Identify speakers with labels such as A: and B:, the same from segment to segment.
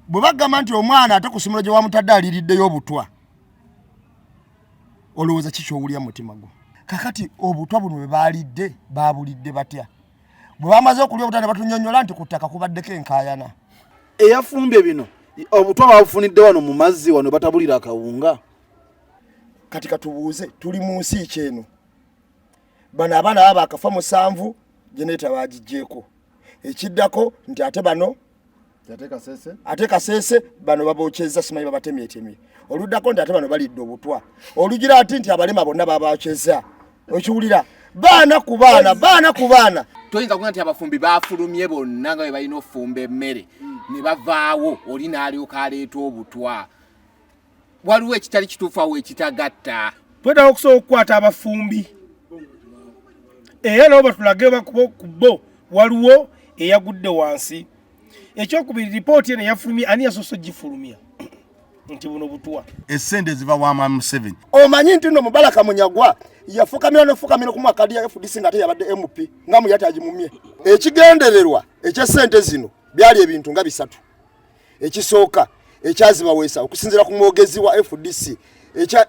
A: Bwe bagamba nti omwana ate ku ssomero gye wamutadde aliiriddeyo obutwa, olowooza ki ky'owulira mu mutima gwo? Kakati obutwa buno bwe baalidde baabulidde batya? Bwe bamaze okulya obutwa ne batunyonyola nti ku ttaka kubaddeko enkaayana.
B: Eyafumbye bino obutwa babufunidde wano mu mazzi wano batabulira akawunga.
A: Kati katubuuze, tuli mu nsi ki eno? Bano abaana baba bakafa 7, jenereeta baagiggyeko. Ekiddako nti ate bano ate Kasese bano babokyezza, simanyi babatemyetemye. Oluddako nti ate bano balidde obutwa. Olugira ati nti abalema bonna babokyezza. Okiwulira? Baana ku baana, baana ku baana.
C: Toyinza kuga nti abafumbi bafulumye bonna nga bwe balina okufumba emmere ne bavaawo, oli n'alyoka aleeta obutwa. Waliwo ekitali kituufu awo ekitagatta.
D: Twetaaga okusobola okukwata abafumbi era nabo batulage ku bo waliwo eyagudde wansi. Ekyokubiri, ripooti eno yafulumye, ani yasoose ogifulumya nti buno butwa?
E: Essente ziva wa Mwami Museveni.
A: Omanyi nti nno Mubaraka Munyagwa yafukamira n'ofukamira okumuwa kadi ya FDC nga ate yabadde MP nga muyati agimumye. Ekigendererwa eky'essente zino byali ebintu nga bisatu. Ekisooka ekyazibaweesa okusinziira ku mwogezi wa FDC,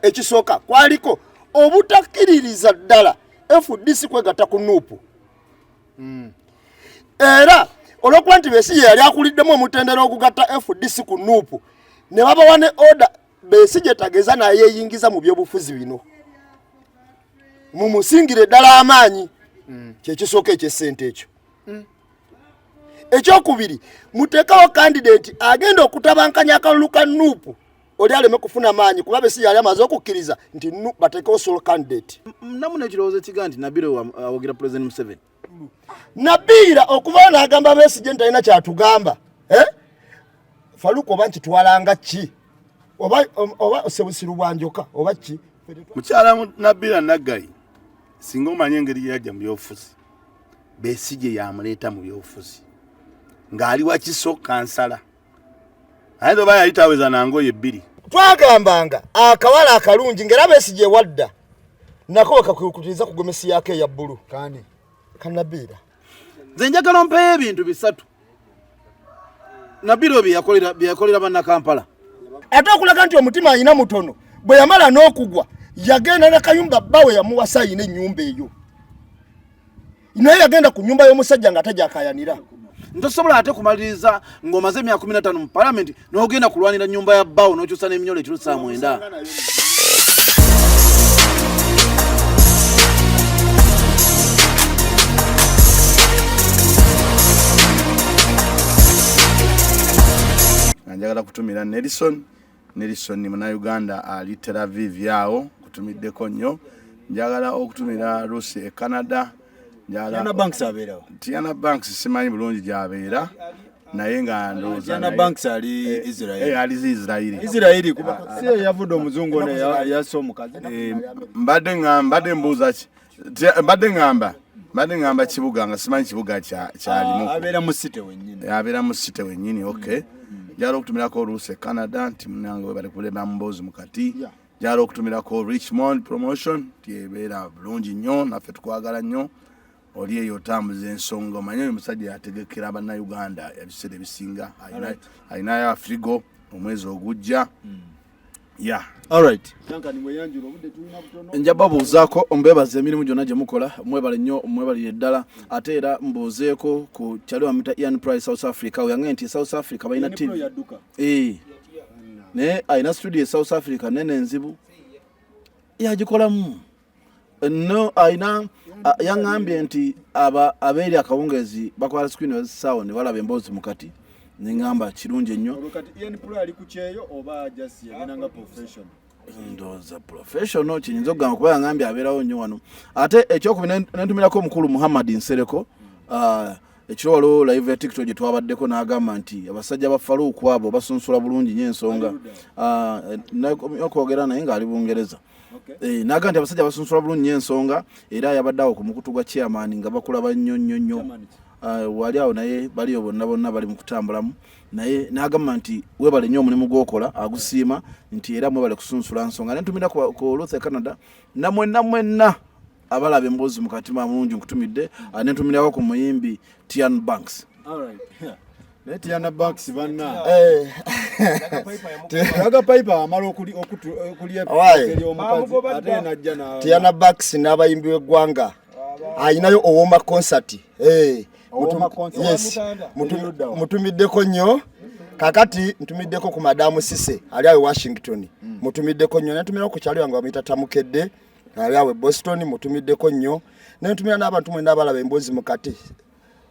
A: ekisooka kwaliko obutakkiririza ddala FDC kwegatta ku NUP. Era olw'okuba nti Besigye yali akuliddemu omutendera ogugatta FDC ku NUP, ne babawa ne order Besigye tageza n'ayeeyingiza mu byobufuzi bino, mumusingire ddala amaanyi. Kyekisooka eky'essente ekyo. Ekyokubiri, muteekawo candidate agenda okutabankanya akalulu ka NUP, oli aleme kufuna maanyi, kuba Besigye yali amaze okukkiriza nti bateekewo sole candidate.
B: Namu n'ekirowoozo ekigaa nti Nabilah awagira President Museveni.
A: Nabilah okuvayo n'agamba Besigye nti talina kyatugamba. Faluku oba nkitwalanga ki? Oba sebusiru bwa njoka oba ki?
E: Mukyala Nabilah Naggayi, singa omanye engeri gye yajja mu byobufuzi, Besigye yamuleeta mu byobufuzi ng'ali wa Kiso kansala. Ayinza oba yali taweza na ngoye bbiri.
A: Twagambanga akawala akalungi ng'era Besigye wadda nako bakakwikutiriza ku gomesi yako eya bbulu.
F: Kani?
A: Kanabilah.
B: Nze njagala ompeeyo ebintu bisatu Nabilah bye yakolera bannakampala.
A: Ate okulaga nti omutima alina mutono, bwe yamala n'okugwa yagenda n'akayumba bbawe yamuwasa ayina ennyumba eyo, naye yagenda ku nnyumba y'omusajja nga tagyakayanira.
B: Ntosobola ate kumaliriza ng'omaze emyaka 15 mu palamenti n'ogenda kulwanira nnyumba ya bbaawo n'okyusa n'eminyolo ekiro saa 9.
E: Njagala kutumira Nelson. Nelson ni munnayuganda ali Tel Aviv awo, kutumiddeko nnyo. Njagala okutumira Lucy e Canada.
F: Tiana Banks abeerawo.
E: Tiana Banks simanyi bulungi gy'abeera, naye nga ndowooza
F: Tiana Banks ali Israel.
E: Ali Israel.
F: Israel kuba si ye yavudde omuzungu ono yasse omukazi.
E: Mbadde mbuuza ki? Mbadde ngamba kibuga nga simanyi kibuga kyalimu.
F: Abeera mu city wennyini.
E: Abeera mu city wennyini, okay. Njagala okutumirako Lucy e Canada nti munnange webale kulema mboozi mu kati. Njagala okutumirako Richmond Promotion nti ebeera bulungi nnyo, naffe tukwagala nnyo. Oli eyo otambuza ensonga, omanye oyo musajja yategekera bannayuganda ebiseera ebisinga. Alinayo Afrigo omwezi ogujja. Yeah.
B: All right.
F: Duncan mweyanjula, obudde tulina butono.
B: Nja babuuzaako mbebaza emirimu gyonna gye mukola, mwebale nnyo, mwebalire ddala. Ate era mbuuzeeko ku kyali bamuyita Ian Price South Africa, oyange nti South Africa balina
F: Ian
B: TV.
F: Price yadduka.
B: Naye alina studio e South Africa nene enzibu yagikolamu. No, alina, yaŋŋambye nti abeeri akawungeezi bakwala screen bazissaawo ne balaba emboozi mu kati. Ne ŋŋamba kirungi ennyo.
F: Olwo kati Ian Price ali ku kyeyo oba just yagenda nga professional?
B: Ndowooza professional kiyinza okugamba kuba yaŋŋambye abeerawo nnyo wano. Ate ekyokubiri ne ntumirako omukulu Muhammad Nsereko, ekiro waliwo live ya TikTok gye twabaddeko n'agamba nti abasajja ba Farouk abo basunsula bulungi nnyo ensonga. Okwogera naye ng'ali Bungereza. N'agamba nti abasajja basunsula bulungi nnyo ensonga, era yabadde awo ku mukutu gwa chairman nga bakulaba nnyo nnyo nnyo. Wali awo naye baliyo bonna bonna bali mu kutambulamu, naye n'agamba nti weebale nnyo omulimu gw'okola, agusiima nti era mwebale kusunsula nsonga. Ne ntumira ku Luther Canada, na mwenna mwenna abalaba emboozi mu katima mulungi nkutumidde. Ne ntumirako ku muyimbi Tian Banks.
F: All right. Naye Tiana Banks banna.
A: Eh.
F: Raga Piper amala okulya
A: Owaaye.
F: omukazi ate najja na
A: Tiana Banks n'abayimbi b'eggwanga ayinayo Owoma concert. Eh,
F: Owoma concert.
A: Yes.
F: Erudda wa?
A: Mutumiddeko nnyo. Kakati ntumiddeko ku Madamu Sise ali awe Washington. Mutumiddeko nnyo. Nentumira ku kyalo yange bamuyita Tamukedde ali awe Boston, mutumiddeko nnyo. Nentumira n'abantu mwenna abalaba emboozi mukati.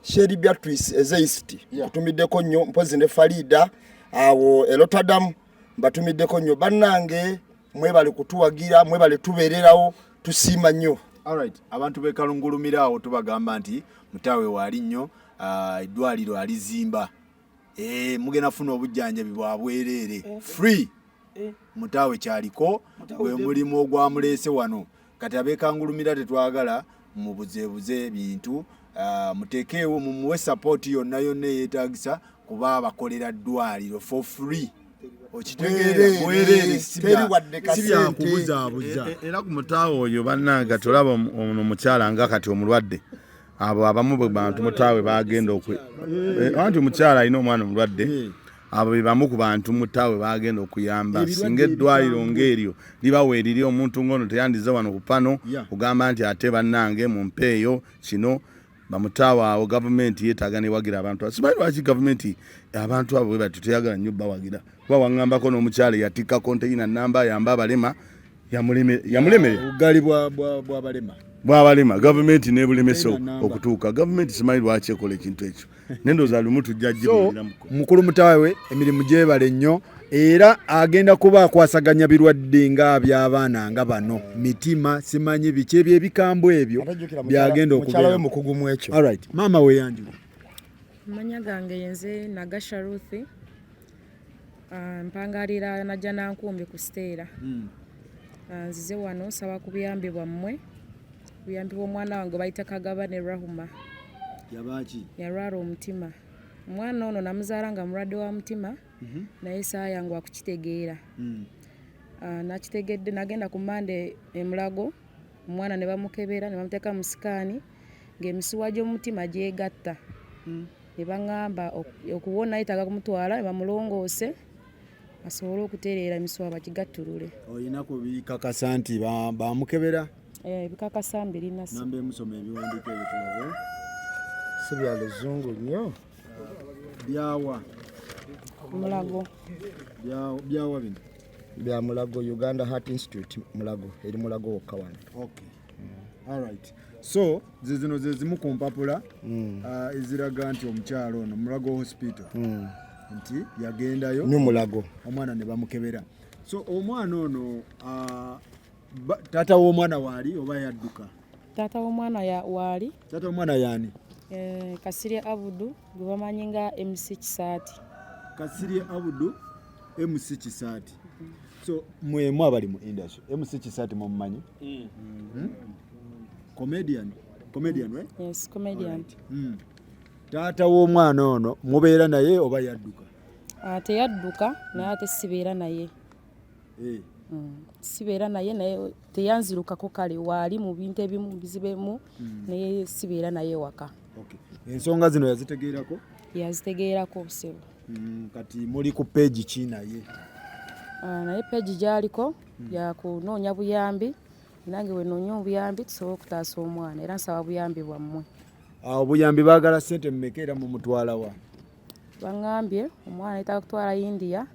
A: Sheri Beatrice Ezeist mutumiddeko nnyo, mpozi ne Farida awo e Rotterdam mbatumiddeko nnyo. Bannange mwebale kutuwagira, mwebale tubeererawo, tusiima nnyo.
F: Alright, abantu b'e Kalungulumira awo tubagamba nti mutaawe waali nnyo, eddwaliro alizimba. Mugenda funa obujjanjabi bwa bwereere free. Mutaawe kyaliko gwe mulimu ogwamuleese wano. Kati ab'ekangulumira tetwagala mubuzeebuze bintu, muteekeewo mumuwe support yonna yonna eyeetaagisa kuba abakolera ddwaliro for free. Okitegeera?
A: Bwereere.
F: Bwereere, si
A: Teri wadde
F: si bya
A: kasente.
F: kubuzaabuza.
E: Era ku mutaawe oyo bannange kati olaba ono omukyala nga kati omulwadde, abo abamu bwe bantu mutaawe bagenda anti omukyala alina omwana omulwadde, abo be bamu ku bantu mutaawe bagenda okuyamba.
F: Ebirwadde
E: Singa eddwaliro
F: ebikambwe.
E: ng'eryo libawa eriri omuntu ng'ono teyandize wano ku pano kugamba nti ate bannange mumpeeyo kino bamutaawe awo. Gavumenti yeetaaga newagira abantu abo. Simanyi lwaki gavumenti abantu abo bwe batyo teyagala nnyo bawagira, kuba waŋŋambako n'omukyala eyatikka konteyina namba ayamba abalema yamulemerera.
F: Obugali bw'abalema.
E: Bwabalema gavumenti nebulemesa
F: Konteyina namba.
E: okutuuka. Gavumenti simanyi lwaki ekola ekintu ekyo, nendowooza lumu tujja
F: So
E: gibuuliramuko.
F: mukulu mutaawe emirimu gyebale nnyo, era agenda kuba akwasaganya birwadde nga by'abaana nga bano, mitima, simanyi biki ebyo ebikambwe ebyo byagenda
A: Mukyala we
F: okubeera.
A: mukugu mu ekyo.
F: Alright, maama weyanjula.
G: Amanya gange yenze Nagasha Ruth. Mpangalira Najja Nankumbi ku Siteera. Nzize wano nsaba ku buyambi bwammwe, buyambi bw'omwana wange bayita Kagaba ne Rahuma.
F: Yabaaki?
G: Yalwala omutima. Omwana ono namuzaala nga mulwadde wa mutima, naye saayanguwa kukitegeera. Nakitegedde nagenda ku Mande e Mulago, omwana ne bamukebera ne bamuteeka mu sikaani ng'emisuwa gy'omutima gyegatta. Ne baŋŋamba okuwona yeetaaga kumutwala ne bamulongoose asobole okutereera emisuwa bagigattulule.
F: Olina ku bikakasa nti bamukebera?
G: Ebikakasa mbirina.
F: Namba emusoma ebiwandiiko ebyo tulabe.
A: Si bya luzungu nnyo.
F: Byawa?
G: Mulago.
F: Byawa bino?
A: Bya Mulago, Uganda Heart Institute Mulago, eri Mulago wokka wano.
F: Okay. Alright. So ze zino ze zimu ku mpapula eziraga nti omukyalo ono Mulago Hospital nti yagendayo
A: New Mulago.
F: omwana ne bamukebera. So omwana ono taata w'omwana waali oba yadduka?
G: Taata w'omwana waali.
F: Taata w'omwana yaani?
G: Kasirye Abudu gwe bamanyi nga MC Kisaati.
F: Kasirye Abudu MC Kisaati. So mwemu abali mu industry, MC Kisaati mumumanyi? Comedian. Comedian, right?
G: Yes, comedian.
F: Right. Taata w'omwana ono mubeera naye oba yadduka?
G: Teyadduka, naye ate sibeera naye. Sibeera naye, naye teyanzirukako, kale waali mu bintu ebimu bizibemu, naye sibeera naye waka.
F: Okay. Ensonga zino yazitegeerako?
G: Yazitegeerako obusibu.
F: Kati muli ku page ki naye?
G: Naye page gy'aliko yakunoonya buyambi, nange we noonya obuyambi tusobole okutaasa omwana, era nsaba buyambi bwammwe.
F: Obuyambi baagala ssente mmeka era mumutwala wa?
G: Baŋŋambye omwana yeetaaga kutwala India,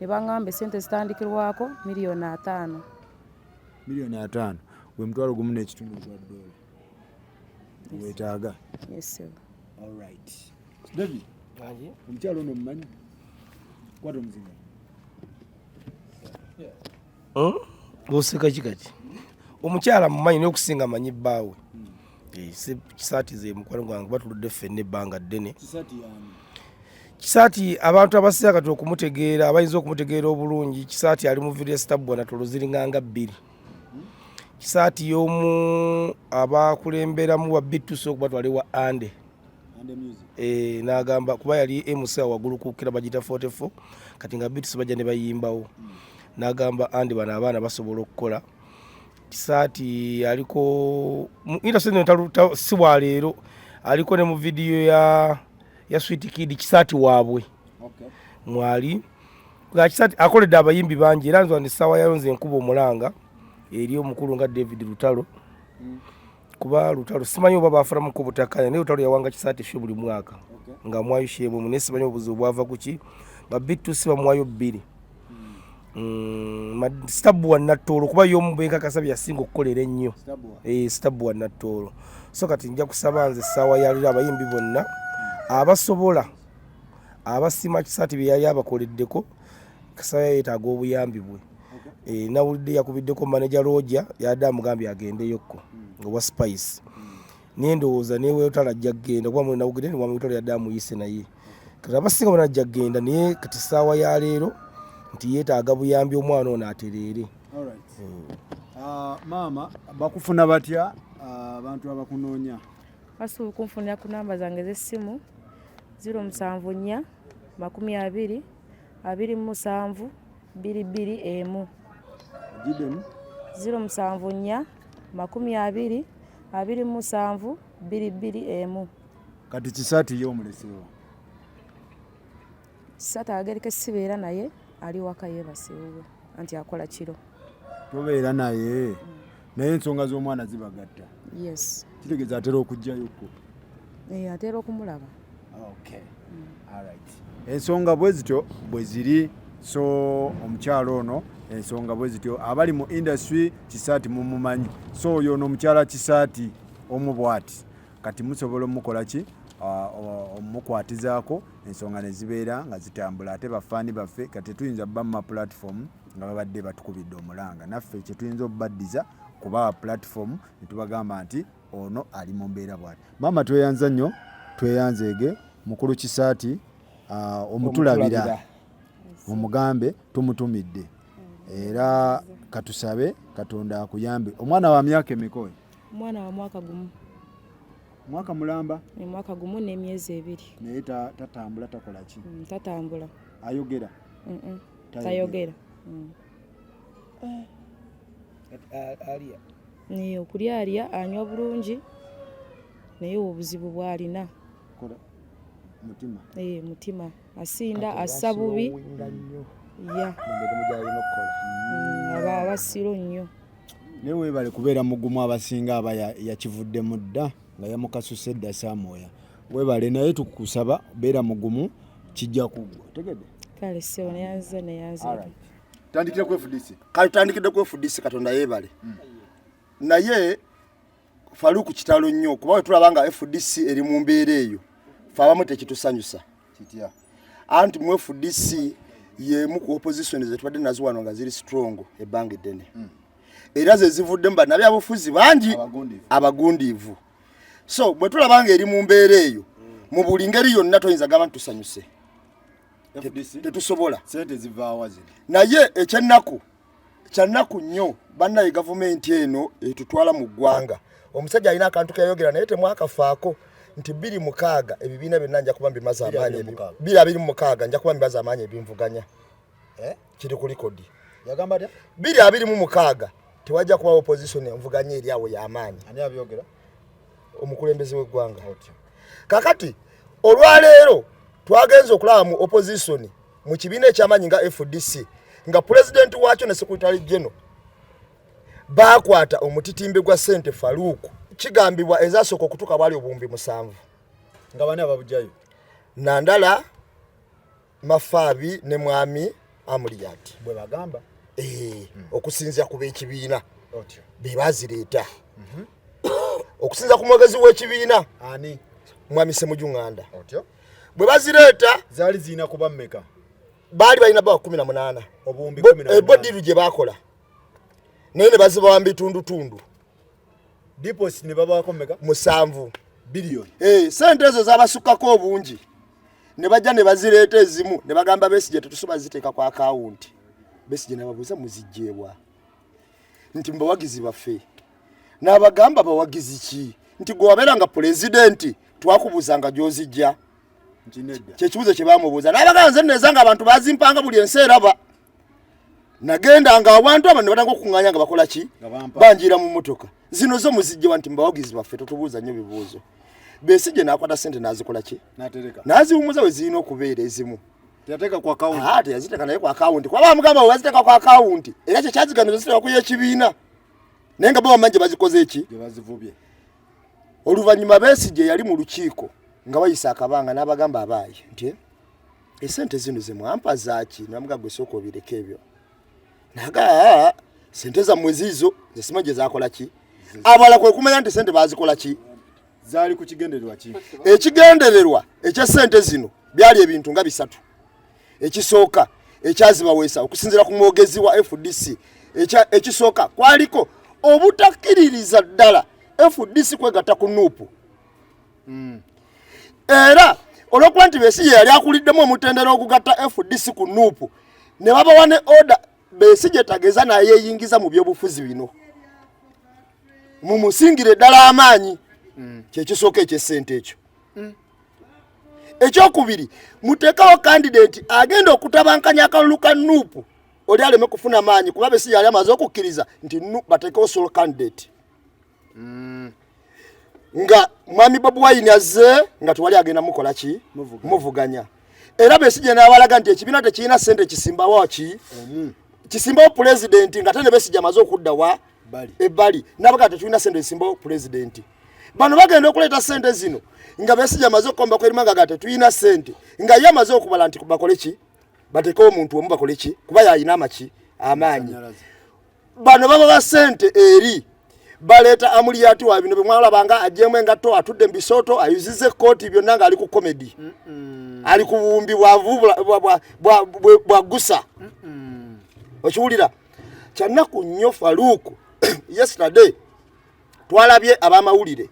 G: ne baŋŋamba essente zitandikirwako 5,000,000.
F: 5,000,000 gwe 1.5 gwa dola weetaaga?
G: Yes, sir.
F: Alright. David, omukyalo ono omumanyi? Kwata omuzinga.
D: Oseka ki kati? Omukyala mumanyi naye okusinga manyi bbaawe. Kisaati ze mukwano gwange, batuludde ffenna ebbanga ddene.
F: Kisaati yaani?
D: Kisaati abantu abasinga kati okumutegeera, abayinza okumutegeera obulungi, Kisaati ali mu video stabwa na tolo ziringanga bbiri. Kisaati y'omu abakulemberamu wa B2 okubatwala ewa Ande.
F: Ande Music.
D: N'agamba kuba yali MC waggulu ku kira bagiyita 44, kati nga B2 bajja ne bayimbawo. N'agamba Ande bano abaana basobola okukola. Kisaati aliko mu industry eno si bwa leero, aliko ne mu video ya ya Sweet Kid Kisaati waabwe mwali nga Kisaati akoledde abayimbi bangi era nzwani essaawa yayo nze nkuba omulanga eri omukulu nga David Lutalo kuba Lutalo simanyi oba bafunamuko obutakkaanya naye Lutalo yawanga Kisaati show buli mwaka nga mwayo sheebwemu naye simanyi obuzibu bwava kuki ba B2C bamuwayo bbiri Stabua Nattoolo kuba y'omu benkakasa bye yasinga okukolera ennyo Stabua Nattoolo so kati nja kusaba nze essaawa ya leero abayimbi bonna abasobola abasiima Kisaati bye yali abakoleddeko kasaya yeetaaga obuyambi bwe nawulidde yakubiddeko manager Roger yadde amugambye agendeyokko owa Spice naye ndowooza newetala ajja kugenda kuba mwenawugire ni wamwetala yadde amuyise naye kati abasinga bona ajja kugenda naye kati ssaawa ya leero nti yeetaaga buyambi omwana ono atereere.
F: Maama bakufuna batya abantu abakunoonya?
G: Basobola okunfunira ku namba zange ez'essimu 074 20 27 221.
F: Gidemu.
G: 074 20 27 221.
F: Kati Kisaati ye omuleseewa?
G: Kisaati agereke sibeera naye ali waka yeebase wuwe anti akola kiro.
F: Tobeera naye naye ensonga z'omwana zibagatta?
G: Yes.
F: Kitegeeza atera okujjayokko?
G: Atera okumulaba.
F: Okay. All right. Ensonga bwe zityo bwe ziri so omukyalo ono ensonga bwe zityo abali mu industry Kisaati mumumanyi so oyo ono omukyala Kisaati omu bwati kati musobola omukola ki omukwatizaako ensonga ne zibeera nga zitambula ate bafaani baffe kati tetuyinza bba mu platform nga babadde batukubidde omulanga naffe kye tuyinza obubaddiza kubawa platform ne tubagamba nti ono ali mu mbeera bwati. Maama tweyanza nnyo tweyanzeege mukulu Kisaati omutulabira omugambe tumutumidde era katusabe Katonda akuyambe. Omwana wa myaka emeka oyo?
G: Omwana wa mwaka gumu.
F: Mwaka mulamba?
G: Mwaka gumu n'emyezi ebiri.
F: Naye tatambula takola ki?
G: Tatambula.
F: Ayogera?
G: Tayogera.
D: Alya?
G: Okulya alya, anywa bulungi naye obuzibu bw'alina.
F: Mutima?
G: Mutima. Asinda, assa bubi. Ya. Aba siro nnyo.
F: Naye weebale kubeera mugumu abasinga aba yakivuddemu dda nga yamukasuse dda Samwoya. Weebale naye tukusaba beera mugumu kijja kuggwa. Otegedde?
G: Kale ssebo neyanziza neyanziza.
F: Tandikira ku FDC.
A: Kale tutandikidde ku FDC Katonda yeebale. Naye Faruku kitalo nnyo kuba we tulaba nga FDC eri mu mbeera eyo fe abamu tekitusanyusa.
F: Kitya?
A: Anti mu FDC y'emu ku opposition ze tubadde nazo wano nga ziri strong ebbanga eddene. Era ze zivuddemu bannabyabufuzi bangi abagundiivu. So bwe tulaba nga eri mu mbeera eyo mu buli ngeri yonna toyinza gamba nti tusanyuse. Tetusobola.
F: Ssente zivaawa zino?
A: Naye ekyennaku kyannaku nnyo bannaye gavumenti eno etutwala mu ggwanga. Omusajja alina akantu keyayogera naye temwakafaako nti 26 ebibiina byonna nja kuba mbimaze amaanyi 2026 nja kuba mbimaze amaanyi ebinvuganya. Kiri ku likodi.
F: Yagamba atya?
A: 2026 tewajja kuba opposition envuganya eri awo y'amaanyi.
F: Ani abyogera?
A: Omukulembeze w'eggwanga. Kakati olwaleero twagenze okulaba mu opposition mu kibiina eky'amaanyi nga FDC nga pulezidenti waakyo ne secretary general baakwata omutitimbe gwa ssente Faruku kigambibwa ezasooka okutuuka bwali 7,000.
F: Nga bani ababugyayo?
A: Nandala Mafaabi ne Mwami Amuriat.
F: Bwe bagamba?
A: Okusinziira ku b'ekibiina be bazireeta. Okusinziira ku mwogezi w'ekibiina
F: ani?
A: Mwami Ssemujju Nganda. Bwe bazireeta
F: zaali zirina kuba mmeka?
A: Baali balina bawa 18.
F: Obuwumbi kumi na munaana.
A: Bo diru gye baakola naye ne bazibawa mu bitundutundu.
F: Deposit ne babaako mmeka?
A: 7
F: Billion.
A: Ssente ezo zaabasukkako obungi ne bajja ne bazireeta ezimu ne bagamba Besigye tetusobola ziteeka ku akawunti. Besigye n'ababuuza muziggyewa? Nti mubawagizi baffe. N'abagamba bawagizi ki? Nti gwe wabeera nga pulezidenti twakubuuzanga gy'ozijja. Kyekibuuzo kye baamubuuza. N'abagamba nze nneeza nga abantu bazimpanga buli ensi eraba. Nagendanga awantu abantu ne batandika okukuŋŋaanya nga bakola ki? Banjiira mu mmotoka. Zino zo muzijjewa? Nti mubawagizi baffe totubuuza nnyo bibuuzo. Besigye n'akwata sente n'azikola ki? N'aziwumuza we zirina okubeera ezimu.
F: Teyaziteeka ku akawunti.
A: Ah, teyaziteeka naye ku akawunti. Kuba bamugamba bwe baziteeka ku akawunti era kye kyazigaana ziteeka ku y'ekibiina. Naye nga bo bamanyi gye bazikoze eki?
F: Gye bazivubye.
A: Oluvannyuma Besigye yali mu lukiiko nga wayise akabanga n'abagamba abaayi nti esente zino ze mwampa zaaki? Namuga gwe sooka obireke ebyo. Naga sente zammwe ziizo nze simanyi gye zaakola ki? Abalala kwe kumanya nti sente baazikola ki?
F: Zaali ku kigendererwa ki?
A: Ekigendererwa eky'essente zino byali ebintu nga bisatu. Ekisooka ekyazibaweesa okusinziira ku mwogezi wa FDC, ekisooka kwaliko obutakkiririza ddala FDC kwegatta ku NUP. Era olw'okuba nti Besigye yali akuliddemu omutendera ogugatta FDC ku NUP, ne babawa ne order Besigye tageza nayeeyingiza mu byobufuzi bino, mumusingire ddala amaanyi. Kyekisooka eky'essente ekyo. Ekyokubiri, muteekawo kandidate agenda okutabankanya akalulu ka NUP oli aleme kufuna maanyi, kuba Besigye yali amaze okukkiriza nti bateekewo sole candidate. Nga mwami Bobi Wine azze nga tewali agenda mukola ki? Muvuganya. Era Besigye n'abalaga nti ekibiina tekirina ssente kisimbawo ki? Kisimbawo pulezidenti, nga ate ne Besigye amaze okudda wa? Ebbali. N'abaga tetulina ssente zisimbawo pulezidenti. Bano bagenda okuleeta ssente zino nga Besigye amaze okukomba ku erima nga tetulina ssente, nga ye amaze okubala nti bakole ki? Bateekewo omuntu omu bakole ki? Kuba y'alina amaki? Amaanyi. Bano baba ba ssente eri baleeta amuliyati wa bino bye mwalabanga agyemu engatto, atudde mu bisooto, ayuziza ekkooti, byonna ng'ali ku komedi, ali ku buwumbi bwa gusa. Okiwulira? Kyannaku nnyo Faruku. Yesterday twalabye ab'amawulire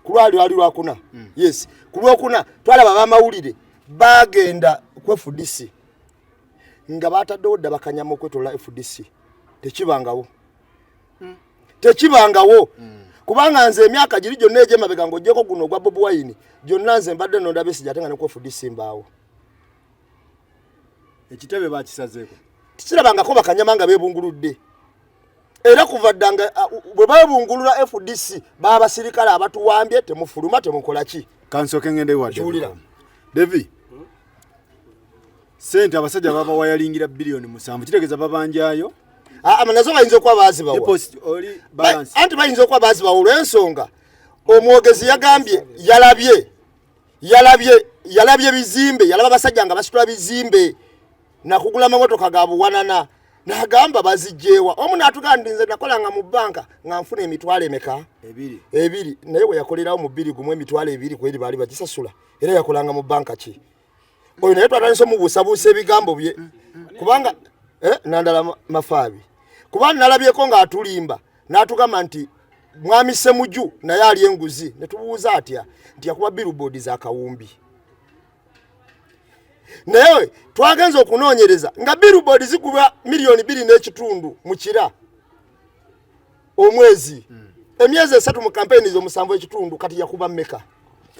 A: ku lwali lwali lwakuna. Yes, ku lwokuna twalaba ab'amawulire bagenda ku FDC nga bataddewo dda bakanyama okwetolola FDC. Tekibangawo. Tekibangawo. Kubanga nze emyaka giri gyonna egy'emabega ng'oggyeko guno ogwa Bobi Wine, gyonna nze mbadde nonda Besigye ate nga ne ku FDC mbaawo.
F: Ekitebe bakisazeeko.
A: Tikirabangako bakanyama nga beebunguludde. Era kuva dda nga bwe beebungulula FDC b'abasirikale abatuwambye, temufuluma, temukola ki?
F: Kansooke ngende wa
A: Kiwulira.
F: Devi. Sente abasajja baba wayalingira biliyoni 7, kitegeeza babanjayo.
A: Nazo bayinza okuba baazibawa.
F: Deposit oli balance.
A: Anti bayinza okuba baazibawa olw'ensonga omwogezi yagambye yalabye bizimbe, yalaba abasajja nga basitula bizimbe nakugula amamotoka ga buwanana, n'agamba bazigyewa. Omu n'atugamba nti nze nakolanga mu bbanka nga nfuna emitwalo emeka? Ebiri. Naye bwe yakolerawo mu bbiri gumu emitwalo ebiri kweri baali bagisasula, era yakolanga mu bbanka ki? Oyo naye twatandise omubuusabuusa ebigambo bye, kubanga Nandala Mafaabi, kuba nalabyeko ng'atulimba n'atugamba nti mwami Ssemuju naye ali enguzi, ne tubuuza atya nti yakuba billboard za kawumbi. Naye twagenze okunoonyereza nga billboard zigulwa miliyoni bbiri n'ekitundu mu kira omwezi. Emyezi 3 mu kampeyini z'omusanvu ekitundu, kati yakuba mmeka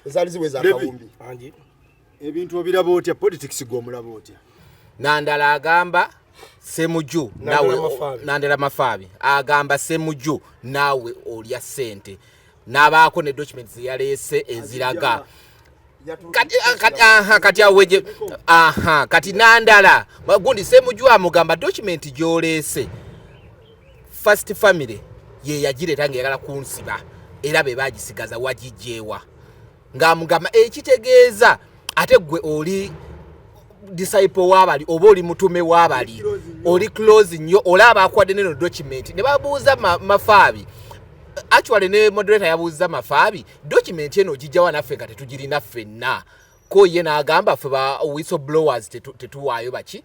A: ezaali ziweza akawumbi?
F: Ebintu obiraba otya? Politics gwe omulaba otya?
C: Nandala agamba Ssemuju nawe, Nandala Mafaabi agamba Ssemuju naawe olya ssente, n'abaako ne documents yaleese eziraga. Kati aweje, aha, kati Nandala gundi Ssemuju amugamba document gy'oleese first family ye yagireeta ng'eyagala kunsiba, era be baagisigaza wagigyewa, ng'amugamba ekitegeeza ate gwe oli disciple w'abali oba oli mutume w'abali oli close nnyo, olaba akwadde neno document. Ne babuuza Mafaabi, actually ne moderator yabuuza Mafaabi, document eno ogijjawa naffe nga tetugirina ffenna? Ko ye n'agamba ffe ba whistleblowers tetuwaayo baki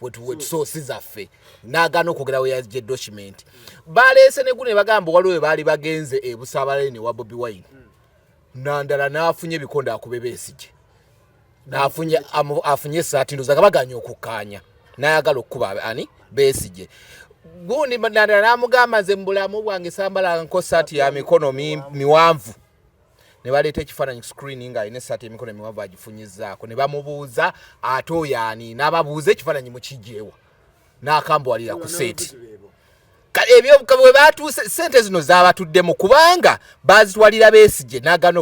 C: wetusoosi zaffe, n'agaana okwogera we yajja document. Baleese ne guno ne bagamba waliwo we baali bagenze e Busaabala ne wa Bobi Wine. Nandala n'afunye ebikonde akube Besigye, afunye essaati ndoza nga baganye okukkaanya, n'ayagala okukuba ani Besigye. Gundi Nandala n'amugamba nze mu bulamu bwange sambala nko ssaati ya mikono miwanvu. Ne baleeta ekifaananyi screen ng'alina essaati y'emikono emiwanvu agifunyizzaako, ne bamubuuza ate oyo ani, n'ababuuza ekifaananyi mukijjeewa, n'akambuwalira ku seeti. Ebyo bwe batuuse, sente zino zabatuddemu kubanga bazitwalira Besigye n'agaana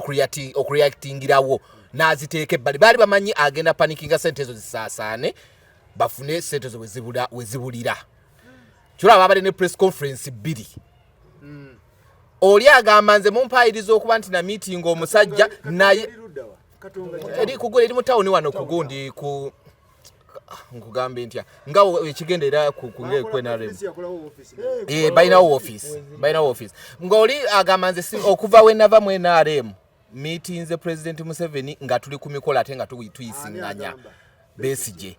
C: okureactingirawo, n'aziteeka ebbali. Baali bamanyi agenda panikinga, sente ezo zisaasaane, bafune sente zo wezibulira. Kyolaba babadde ne press conference bbiri. Oli agamba, nze mumpayiriza okuba nti na meeting omusajja, naye eri kugula eri mu tawuni wano kugundi ku nkugambe ntya, nga ekigenda era ku NRM. Balinawo office, balinawo office. Ng'oli agamba, nze okuva we nava mu NRM, meetinze President Museveni nga tuli ku mikolo, ate nga tuyisiŋŋanya Besigye.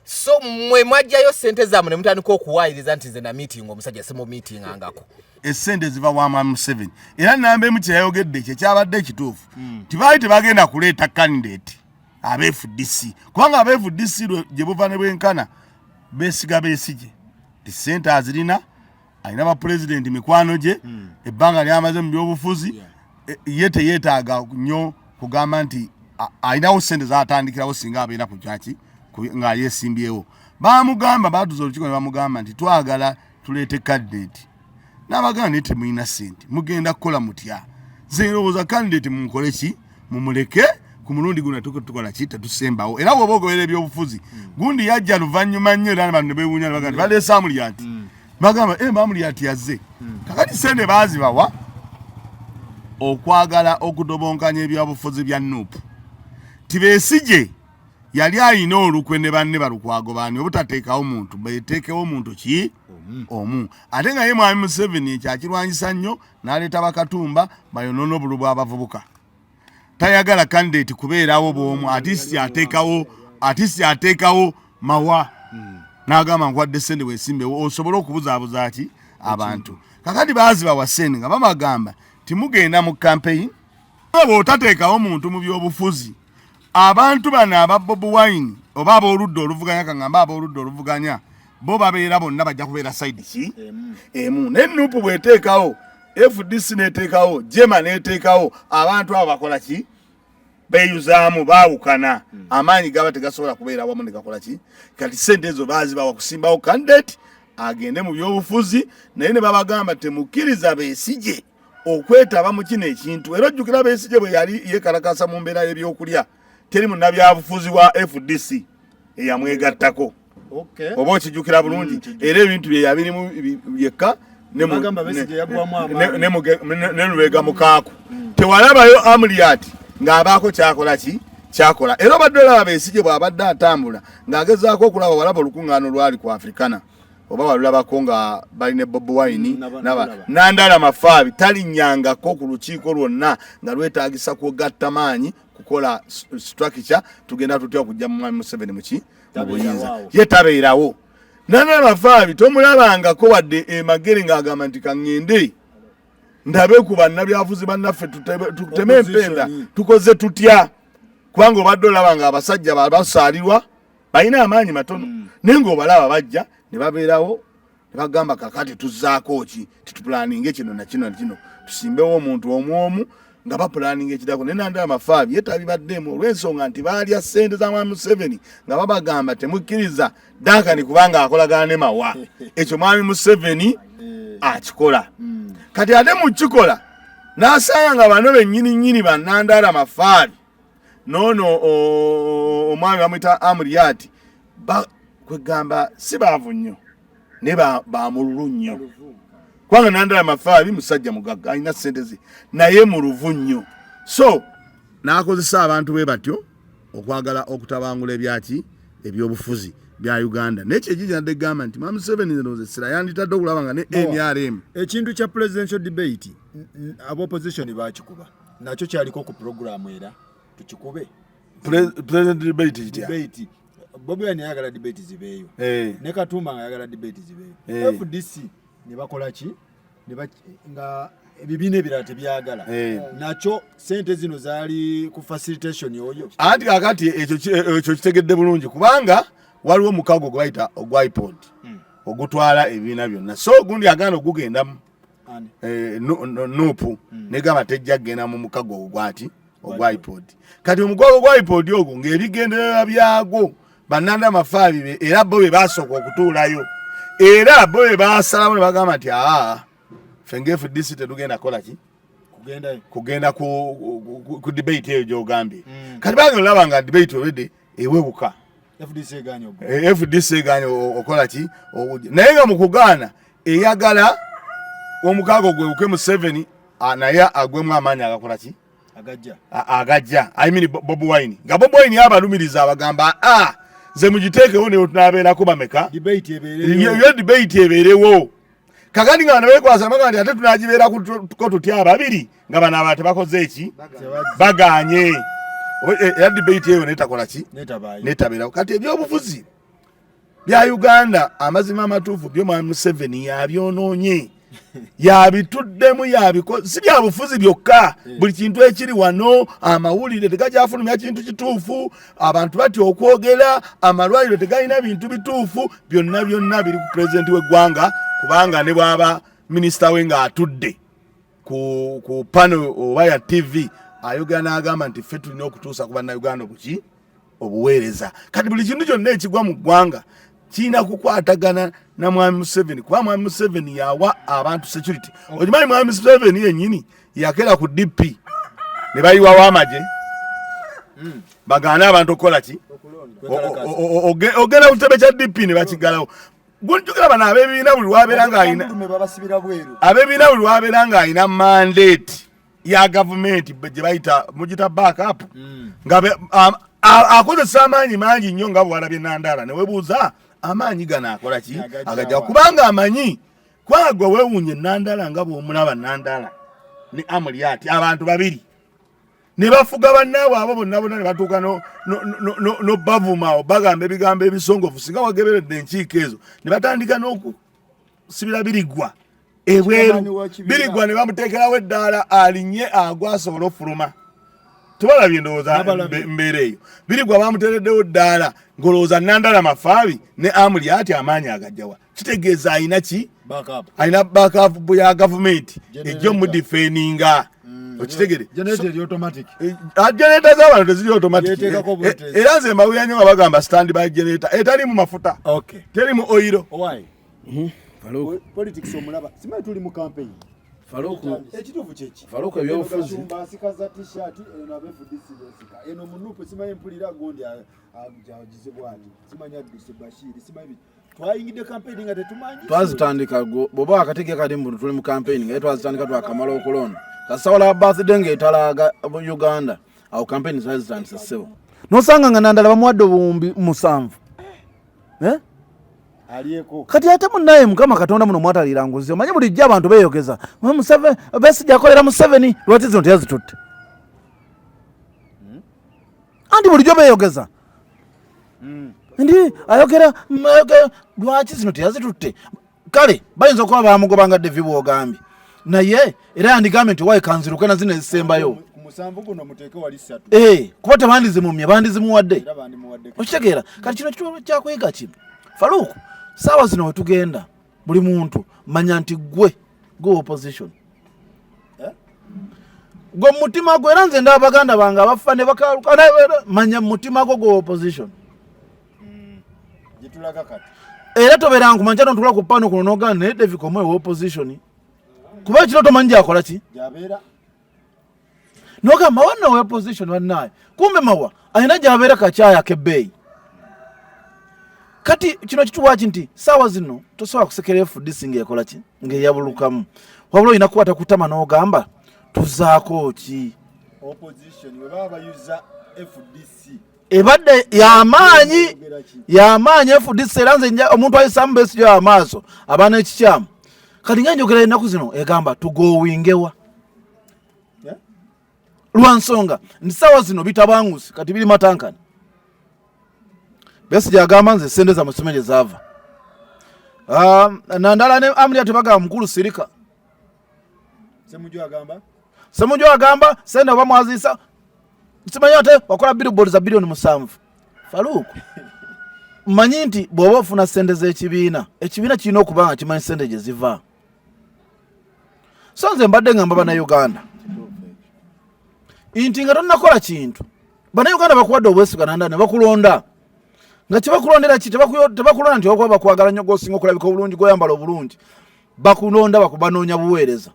C: So mwe mwajjayo sente zammwe ne mutandika okuwaayiriza nti nze na meeting omusajja, simu meetingangako.
E: Esente ziva wa mwami Museveni, era namba emu kyeyayogedde kyekyabadde ekituufu. Tibaali tebagenda kuleeta candidate aba FDC, kubanga aba FDC gye buva ne bwenkana beesiga Besigye ti sente azirina, alina bapulezidenti mikwano gye, ebbanga lyamaze mu byobufuzi. Ye teyeetaaga nnyo kugamba nti alinawo sente zatandikirawo singa abeera ku kyaki nga yeesimbyewo. Bamugamba, batuza olukiiko ne bamugamba nti twagala tuleete candidate, n'abagamba, naye temulina sente, mugenda kukola mutya? Nze ndowooza candidate munkole ki, mumuleke ku mulundi guno, tukola ki, tetusembawo. Era bw'oba ogoberera ebyobufuzi, gundi yajja luvannyuma nnyo, era abantu ne beewuunya ne bagamba nti baleese Amuriat. Bagamba, eh, Amuriat yazze. Kakati sente baazibawa okwagala okudobonkanya ebyobufuzi bya NUP. Ti Besigye yali alina olukwe ne banne balukwago baani obutateekawo muntu, beteekewo muntu ki omu, ate nga ye mwami Museveni ekyo akirwanyisa nnyo, n'aleeta bakatumba bayonoona obulu bw'abavubuka. Tayagala candidate kubeerawo bw'omu, atisi ateekawo, atisi ateekawo mawa n'agamba nkwadde sente weesimbewo osobole okubuzaabuza ki abantu. Kakati baazibawa sente nga babagamba timugenda mu campaign. Bw'otateekawo muntu mu byobufuzi, abantu bano aba Bobi Wine oba ab'oludda oluvuganya, kaŋŋambe ab'oludda oluvuganya, bo babeera bonna bajja kubeera side ki emu. Naye NUP bw'eteekawo, FDC n'eteekawo, JEEMA n'eteekawo, abantu abo bakola ki? Beeyuzaamu, baawukana, amaanyi gaba tegasobola kubeera wamu ne gakola ki. Kati sente ezo baazibawa kusimbawo candidate agende mu byobufuzi, naye ne babagamba temukkiriza Besigye okwetaba mu kino ekintu. Era ojjukira Besigye bwe yali yeekalakasa mu mbeera y'ebyokulya, teri munnabyabufuzi wa FDC eyamwegattako. Oba okijjukira bulungi? Era ebintu bye yabirimu byekka
F: Bagamba Besigye yaggwamu amaanyi.
E: Ne Lubega Mukaaku. Tewalabayo Amuriat ng'abaako kyakola ki kyakola. Era obadde olaba Besigye bw'abadde atambula ng'agezaako okulaba, walaba olukuŋŋaana olwali ku Africana oba walulabako nga balina Bobi Wine?
F: Nalaba.
E: Nandala Mafaabi talinnyangako ku lukiiko lwonna nga lwetaagisa kugatta maanyi kukola structure, tugenda tutya okujja mu mwami Museveni muki mu
F: Tabeerawo
E: buyinza.
F: awo.
E: Ye tabeerawo. Nandala Mafaabi tomulabangako wadde emagere ng'agamba nti kaŋŋende ndabe ku bannabyafuzi bannaffe, tuteme empenda,
F: Opposition.
E: tukoze tutya, kubanga obadde olaba nga abasajja basaalirwa balina amaanyi matono, naye ng'obalaba bajja ne babeerawo ne bagamba kakati tuzzaako ki, titupulaninge kino na kino na kino, tusimbewo omuntu omu omu nga bapulaninga ekirako. Naye Nandala Mafaabi ye tabibaddemu olw'ensonga nti baalya ssente za mwami Museveni nga babagamba temukkiriza Duncan kubanga akolagana ne Mawa. Ekyo mwami Museveni akikola. Kati ate mukikola n'asanga nga bano bennyini nnyini bannandala Mafaabi noono omwami bamuyita Amuriat, kwegamba si baavu nnyo naye bamululu nnyo, kubanga Nandala Mafaabi musajja mugagga, alina ssente ze, naye muluvu nnyo. So n'akozesa abantu bwe batyo okwagala okutabangula ebyaki ebyobufuzi bya Uganda. Naye kyekiki nadde gamba nti mwami Museveni ndowooza essira yanditadde okulaba nga ne NRM.
F: Ekintu kya presidential debate, aba opposition bakikuba, nakyo kyaliko ku program, era tukikube.
E: President debate kitya?
F: Debate, Bobi Wine yayagala debate zibeeyo, ne Katumba nga ayagala debate zibeeyo. FDC ne bakola ki? Nga ebibiina ebirala tebyagala. Nakyo sente zino zaali ku facilitation oyo.
E: Anti kakati ekyo kitegedde bulungi, kubanga waliwo omukago gwe bayita ogwa IPOD ogutwala ebibiina byonna, so gundi agaana ogugendamu.
F: Ani?
E: NUP negamba tejja kugenda mu mukago ogwaki ogwa IPOD. Kati omukago gwa IPOD ogwo ng'ebigendererwa byagwo bannanda mafaabi be, era bo be basooka okutuulayo. Era bo bwe basalawo ne bagamba nti aa, ffe nga FDC tetugenda kukola ki, kugenda ku debate eyo gy'ogambye. Kati bagenda olaba nga debate already ewebuka. FDC eganye okola ki, naye nga mu kugaana eyagala omukaaga ogwebuke Museveni, naye agwemu amaanyi agakola ki, agajja. I mean Bobi Wine, nga Bobi Wine abalumiriza abagamba a nze mugiteekewo ne tunaabeerako bameka, yo debate ebeerewo. Kakati nga bano beekwasa baga nti ate tunagibeerako tutya ababiri nga bano abantu tebakoze eki, bagaanye. Era debate eyo netakola ki, netabeerawo. Kati ebyobufuzi bya Uganda, amazima amatuufu, byo mwami Museveni yabyonoonye, yabituddemu, yabiko si byabufuzi byokka, buli kintu ekiri wano. Amawulire tegakyafulumya kintu kituufu, abantu batya okwogera, amalwaliro tegalina bintu bituufu. Byonna byonna biri ku pulezidenti w'eggwanga, kubanga ne bw'aba minisita we ng'atudde ku pano oba ya TV ayogera n'agamba nti ffe tulina okutuusa ku bannayuganda obuki obuweereza. Kati buli kintu kyonna ekigwa mu ggwanga kirina kukwatagana na mwami Museveni, kuba mwami Museveni yawa abantu security. Okimanyi mwami Museveni yennyini yakera ku DP ne bayiwawo amagye bagaane abantu okukola ki, ogenda ku kitebe kya DP ne bakigalawo. Gunjukira bano ab'ebibiina buli lwabeera ng'alina, ab'ebibiina buli lwabeera ng'alina mandate ya gavumenti gye bayita mugita backup, nga akozesa amaanyi mangi nnyo, nga bwalabye Nandala ne webuuza amaanyi gano akola ki, agajja, kubanga amanyi. Kubanga gwe weewuunye Nandala nga bw'omulaba, Nandala ne Amuriat, abantu babiri ne bafuga bannaabwe abo bonna bonna, ne batuuka nobavuma, bagamba ebigambo ebisongovu. Singa wageberedde enkiiko ezo, ne batandika n'okusibira Birigwa ebweru, Birigwa ne bamuteekerawo eddaala alinnye agwa asobole ofuluma. Tubalabye, ndowooza mbeera eyo Birigwa bamuteereddewo ddaala, ng'olowooza Nandala Mafaabi ne Amuriat amaanyi agajjawa? Kitegeeza alina ki, alina backup ya gavumenti ejja omudifeninga. Okitegere, generator z'abantu teziri automatic. Era nze mbawulira nnyo nga bagamba stand by generator etali mu mafuta, teri mu oil.
F: Politics omulaba, simanyi tuli mu campaign. Ekituufu kyeki?
B: Faruku, ebyobufuzi.
F: Basikaza t-shirt eno, aba FDC besika eno munupu, simanyi mpulira gundi agize bwati, simanyi adduse Bashir, simanyi twayingidde campaign nga tetumanyi.
B: Twazitandika bw'oba akategeeka kati mbu tuli mu campaign, nga twazitandika twakamala okulonda. Kasawala birthday ng'etalaaga Uganda, awo campaign zaali zitandise ssebo. Nosanga nga Nandala bamuwadde 7000, eh?
F: Alyeko.
B: Kati ate munnaye Mukama Katonda muno mwatalira nguzi. Omanyi bulijjo abantu beeyogeza, Besigye akolera Museveni, lwaki zino teyazitutte? Anti bulijjo beeyogeza ndi ayogera ayogera, lwaki zino teyazitutte? Kale bayinza okuba bamugoba nga Devi bwogambye, naye era yandigambye nti wayi kanziruke na zino ezisembayo.
F: Ku 7 guno muteeke wali 3.
B: Eh, kuba tebandizimumye, bandizimuwadde.
F: Era bandimuwadde.
B: Okitegeera? Kati kino kituwa kyakuyiga ki, Faluku? Saawa zino wetugenda, buli muntu manya nti gwe opposition.
F: Eh?
B: Gwe mumutima gwe, era nze ndaba baganda bange abafa ne bakaluka, manya mumutima gwo gwe opposition.
F: Gitulaga kati.
B: Era tobeera nkumanya tontula ku pano kuno nogamba naye David Komoyo wa opposition, kuba ekiro tomanyi gyakola ki.
F: Gyabeera.
B: Nogamba wanno wa opposition wannaye, kumbe Mawa alina gyabeera kakyaya ak'ebbeeyi. Kati kino kituwaki nti saawa zino tosobola kusekera FDC ng'ekola ki, ng'eyabulukamu, wabula olina kukwata kutama n'ogamba tuzaako ki.
F: Opposition we baba bayuza FDC
B: Ebadde yamaanyi.
F: Ogera ki?
B: Yamaanyi FDC. Era nze omuntu ayisaamu Besigye amaaso aba n'ekikyamu. Kati nga njogera ennaku zino egamba tugowingewa.
F: Eh?
B: Lwa nsonga nti saawa zino bitabangusi, kati biri matankani. Besigye agamba nze sente za musome gye zaava. Nandala ne Amuriat tebagamba mukulu sirika.
F: Ssemujju agamba?
B: Ssemujju agamba sente oba mwaziisa simanyi, ate wakola billboard za biliyoni 7. Faruku, mmanyi nti bw'oba ofuna sente z'ekibiina, ekibiina kirina okuba nga kimanyi sente gye ziva. So nze mbadde ngamba Bannayuganda nti nga tonnakola kintu, Bannayuganda bakuwadde obwesiga nanda ne bakulonda. Nga kyebakulondera ki? Tebakulonda nti okuba bakwagala nnyo, gwosinga okulabika obulungi, gwoyambala obulungi. Bakulonda bakubanoonya buweereza.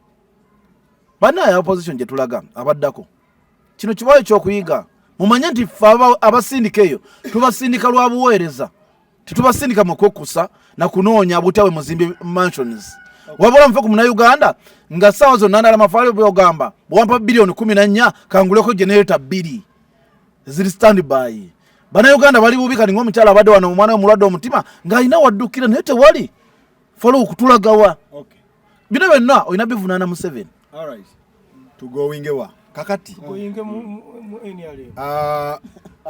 B: Banaye opposition gye tulaga abaddako, kino kibawo ekyokuyiga. Mumanye nti ffe abasindika eyo tubasindika lwa buweereza, tetubasindika mu kwekkusa na kunoonya butya bwe muzimbye mansions. Wabula mufe ku Munnayuganda nga ssaawa zonna ndala mafaali byogamba, bwewampa biliyoni 14 kanguleko generator 2 ziri standby. Bannayuganda bali bubi. Kati ng'omukyala abadde wano, omwana we mulwadde omutima, ng'alina waddukira naye tewali. Falo okutulagawa bino byonna olina bivunaana Museveni.
F: Tugowingewa kakati?
D: Goyinge mu NRM.
F: Ah,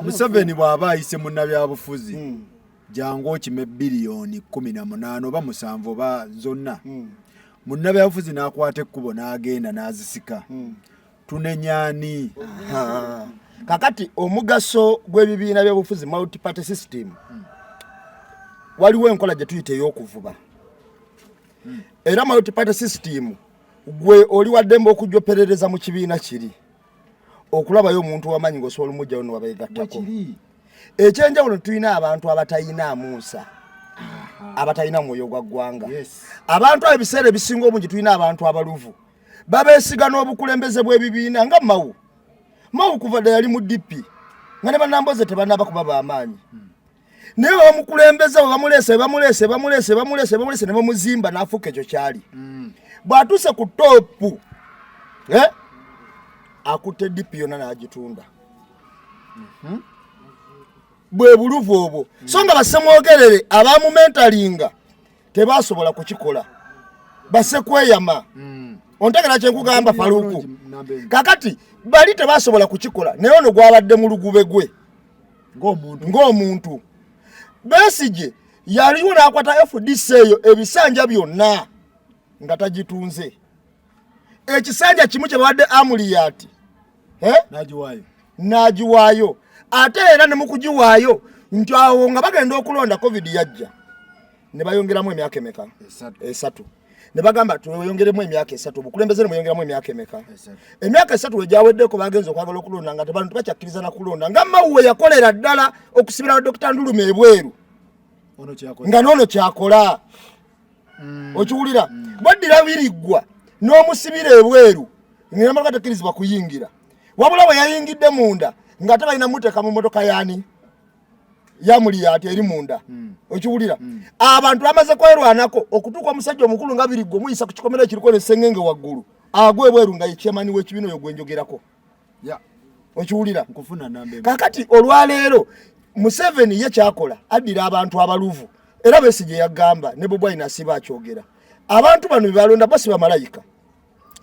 F: Museveni bw'aba ayise munnabyabufuzi, jangu okime biliyoni 18 oba 7 oba zonna, munnabyabufuzi n'akwata ekkubo n'agenda n'azisika, tunenyani?
A: Ha. Kakati omugaso gw'ebibiina by'obufuzi, multi-party system, waliwo enkola gye tuyita ey'okuvuba. Era multi-party system, gwe oli waddembe okujjoperereza mu kibiina kiri okulabayo omuntu wamanyi ng'osobola omugjayo newabeegattako. Ekyenjawulo, tulina abantu abatayinaamu nsa, abatalina mwoyo gwa ggwanga. Abantu abo ebiseera ebisinga obungi, tulina abantu abaluvu babeesiga n'obukulembeze bw'ebibiina, nga Mawu. Mawu kuva dda yali mu DP nga ne banamboze tebanaba kuba bamaanyi, naye bamukulembeza, bwe bamuleese, bamuleese, bamuleese, bamuleese, bamuleese ne bamuzimba n'afuuka ekyo kyali. Bw'atuuse ku top, akutte DP yonna n'agitunda. Bwe buluvu obwo. So nga basemwogerere abamumentalinga tebasobola kukikola, basekweyama. Ontegera kyenkugamba, Faluku? Kakati bali tebasobola kukikola, naye ono gwabadde mu lugube gwe ng'omuntu Besigye yaliwo n'akwata FDC eyo ebisanja byonna nga tagitunze. Ekisanja kimu kye bawadde Amuriat, eh? N'agiwaayo. Ate era ne mukugiwaayo nti awo nga bagenda okulonda, COVID yajja ne bayongeramu emyaka emeka? 3. Ne bagamba tweyongeremu emyaka 3, obukulembeze ne bweyongeramu emyaka emeka? Emyaka 3. Wegyaweddeko, bagenza okwagala okulonda nga tebantu tebakyakkiriza na kulonda, nga Mawuwe yakolera ddala okusibira Dr Ndulume ebweru, nga noono kyakola. Okiwulira? Bwaddira biriggwa n'omusibira ebweru ngaemaga tekkirizibwa kuyingira, wabula bwe yayingidde munda nga te balina muteeka mu motoka yaani yamuli ati eri munda. Okiwulira? Abantu bamaze kwerwanako okutuuka omusajja omukulu nga biriggwa omuyisa ku kikomera ekiriko nesengenge waggulu, agwa ebweru nga ye chairman w'ekibiina oyo gwenjogerako. Okiwulira? Kakati olwaleero Museveni ye kyakola, addira abantu abaluvu. Era Besigye yagamba ne Bobi Wine asiba akyogera, abantu bano bebalonda bo si bamalayika,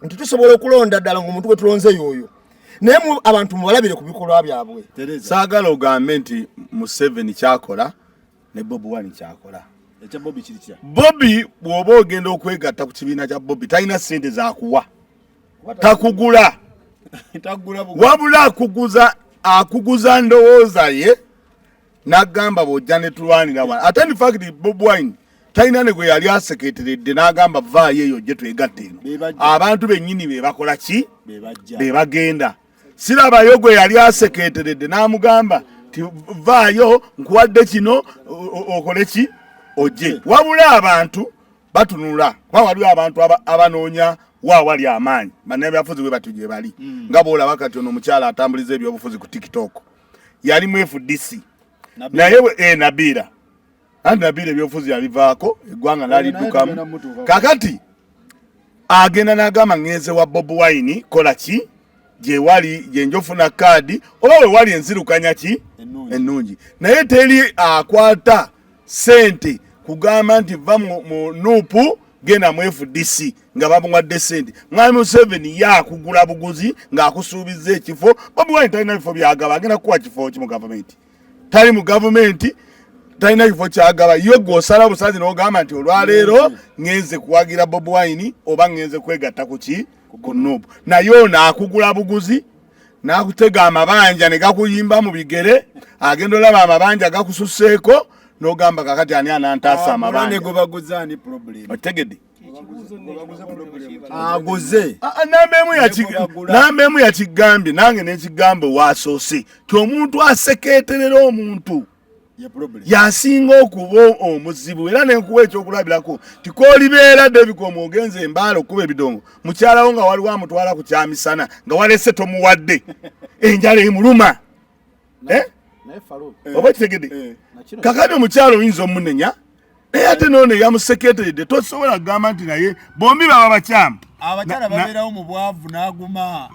A: nti tusobola okulonda ddala ngaomuntu gwe tulonze yoyo, naye abantu mubalabire ku bikolwa byabwe.
E: Saagala ogambe nti Museveni kyakola ne Bobi Wine kyakola. Bobi, bw'oba ogenda okwegatta ku kibiina kya Bobi, talina ssente zakuwa, takugula, wabula akuguza, akuguza ndowooza ye, n'agamba bw'ojja ne tulwanira wano. Ate in fact Bobi Wine talina ne gwe yali aseketeredde n'agamba vaayo eyo ojje twegatte eno. Abantu bennyini be bakola ki? Be bagenda. Sirabayo gwe yali aseketeredde n'amugamba ti vaayo nkuwadde kino okole ki ojje, wabula abantu batunula kuba waliwo abantu abanoonya waawali amaanyi. Bannabyabufuzi bwe batyo gye bali. Nga bw'olaba kati ono omukyala atambuliza ebyobufuzi ku TikTok yali mu FDC, naye Nabiira, anti Nabiira ebyobufuzi yabivaako, eggwanga n'aliddukamu. Kakati agenda n'agamba ŋŋenze wa Bobi Wine, kola ki gyewali gyenjofuna kaadi oba wewali enzirukanya ki ennungi, naye teri akwata sente kugamba nti va mu NUP genda mu FDC nga bamuwadde sente. Mwami Museveni ye akugula buguzi ng'akusuubiza ekifo. Bobi Wine talina bifo byagaba, agenda kukuwa kifo ki mu gavumenti? Tali mu gavumenti, talina kifo kyagaba. Ye gwe osala busazi n'ogamba nti olwaleero ŋŋenze kuwagira Bobi Wine oba ŋŋenze kwegatta ku ki, ku NUP, naye ono akugula buguzi n'akutega amabanja ne gakuyimba mu bigere. Agenda olaba amabanja gakususeeko n'ogamba kakati ani anantaasa amabanja? Otegedde?
F: Aguze.
E: Namba emu yakigambye nange nekigamba wasoose ti omuntu aseketerera omuntu. Yasinga okuba omuzibu era nenkuwa ekyokulabirako ti kolibeera David ogenze embaala okuba ebidongo mukyalawo nga waliwo amutwala ku kyamisana nga walese tomuwadde enjala emuluma oba kitegedde. Kakati omukyalo oyinza omunenya naye ate noono eyamuseketeredde tosobola kugamba nti naye bombi baba bakyamu.
F: Abakyala babeerawo mu bwavu n'aguma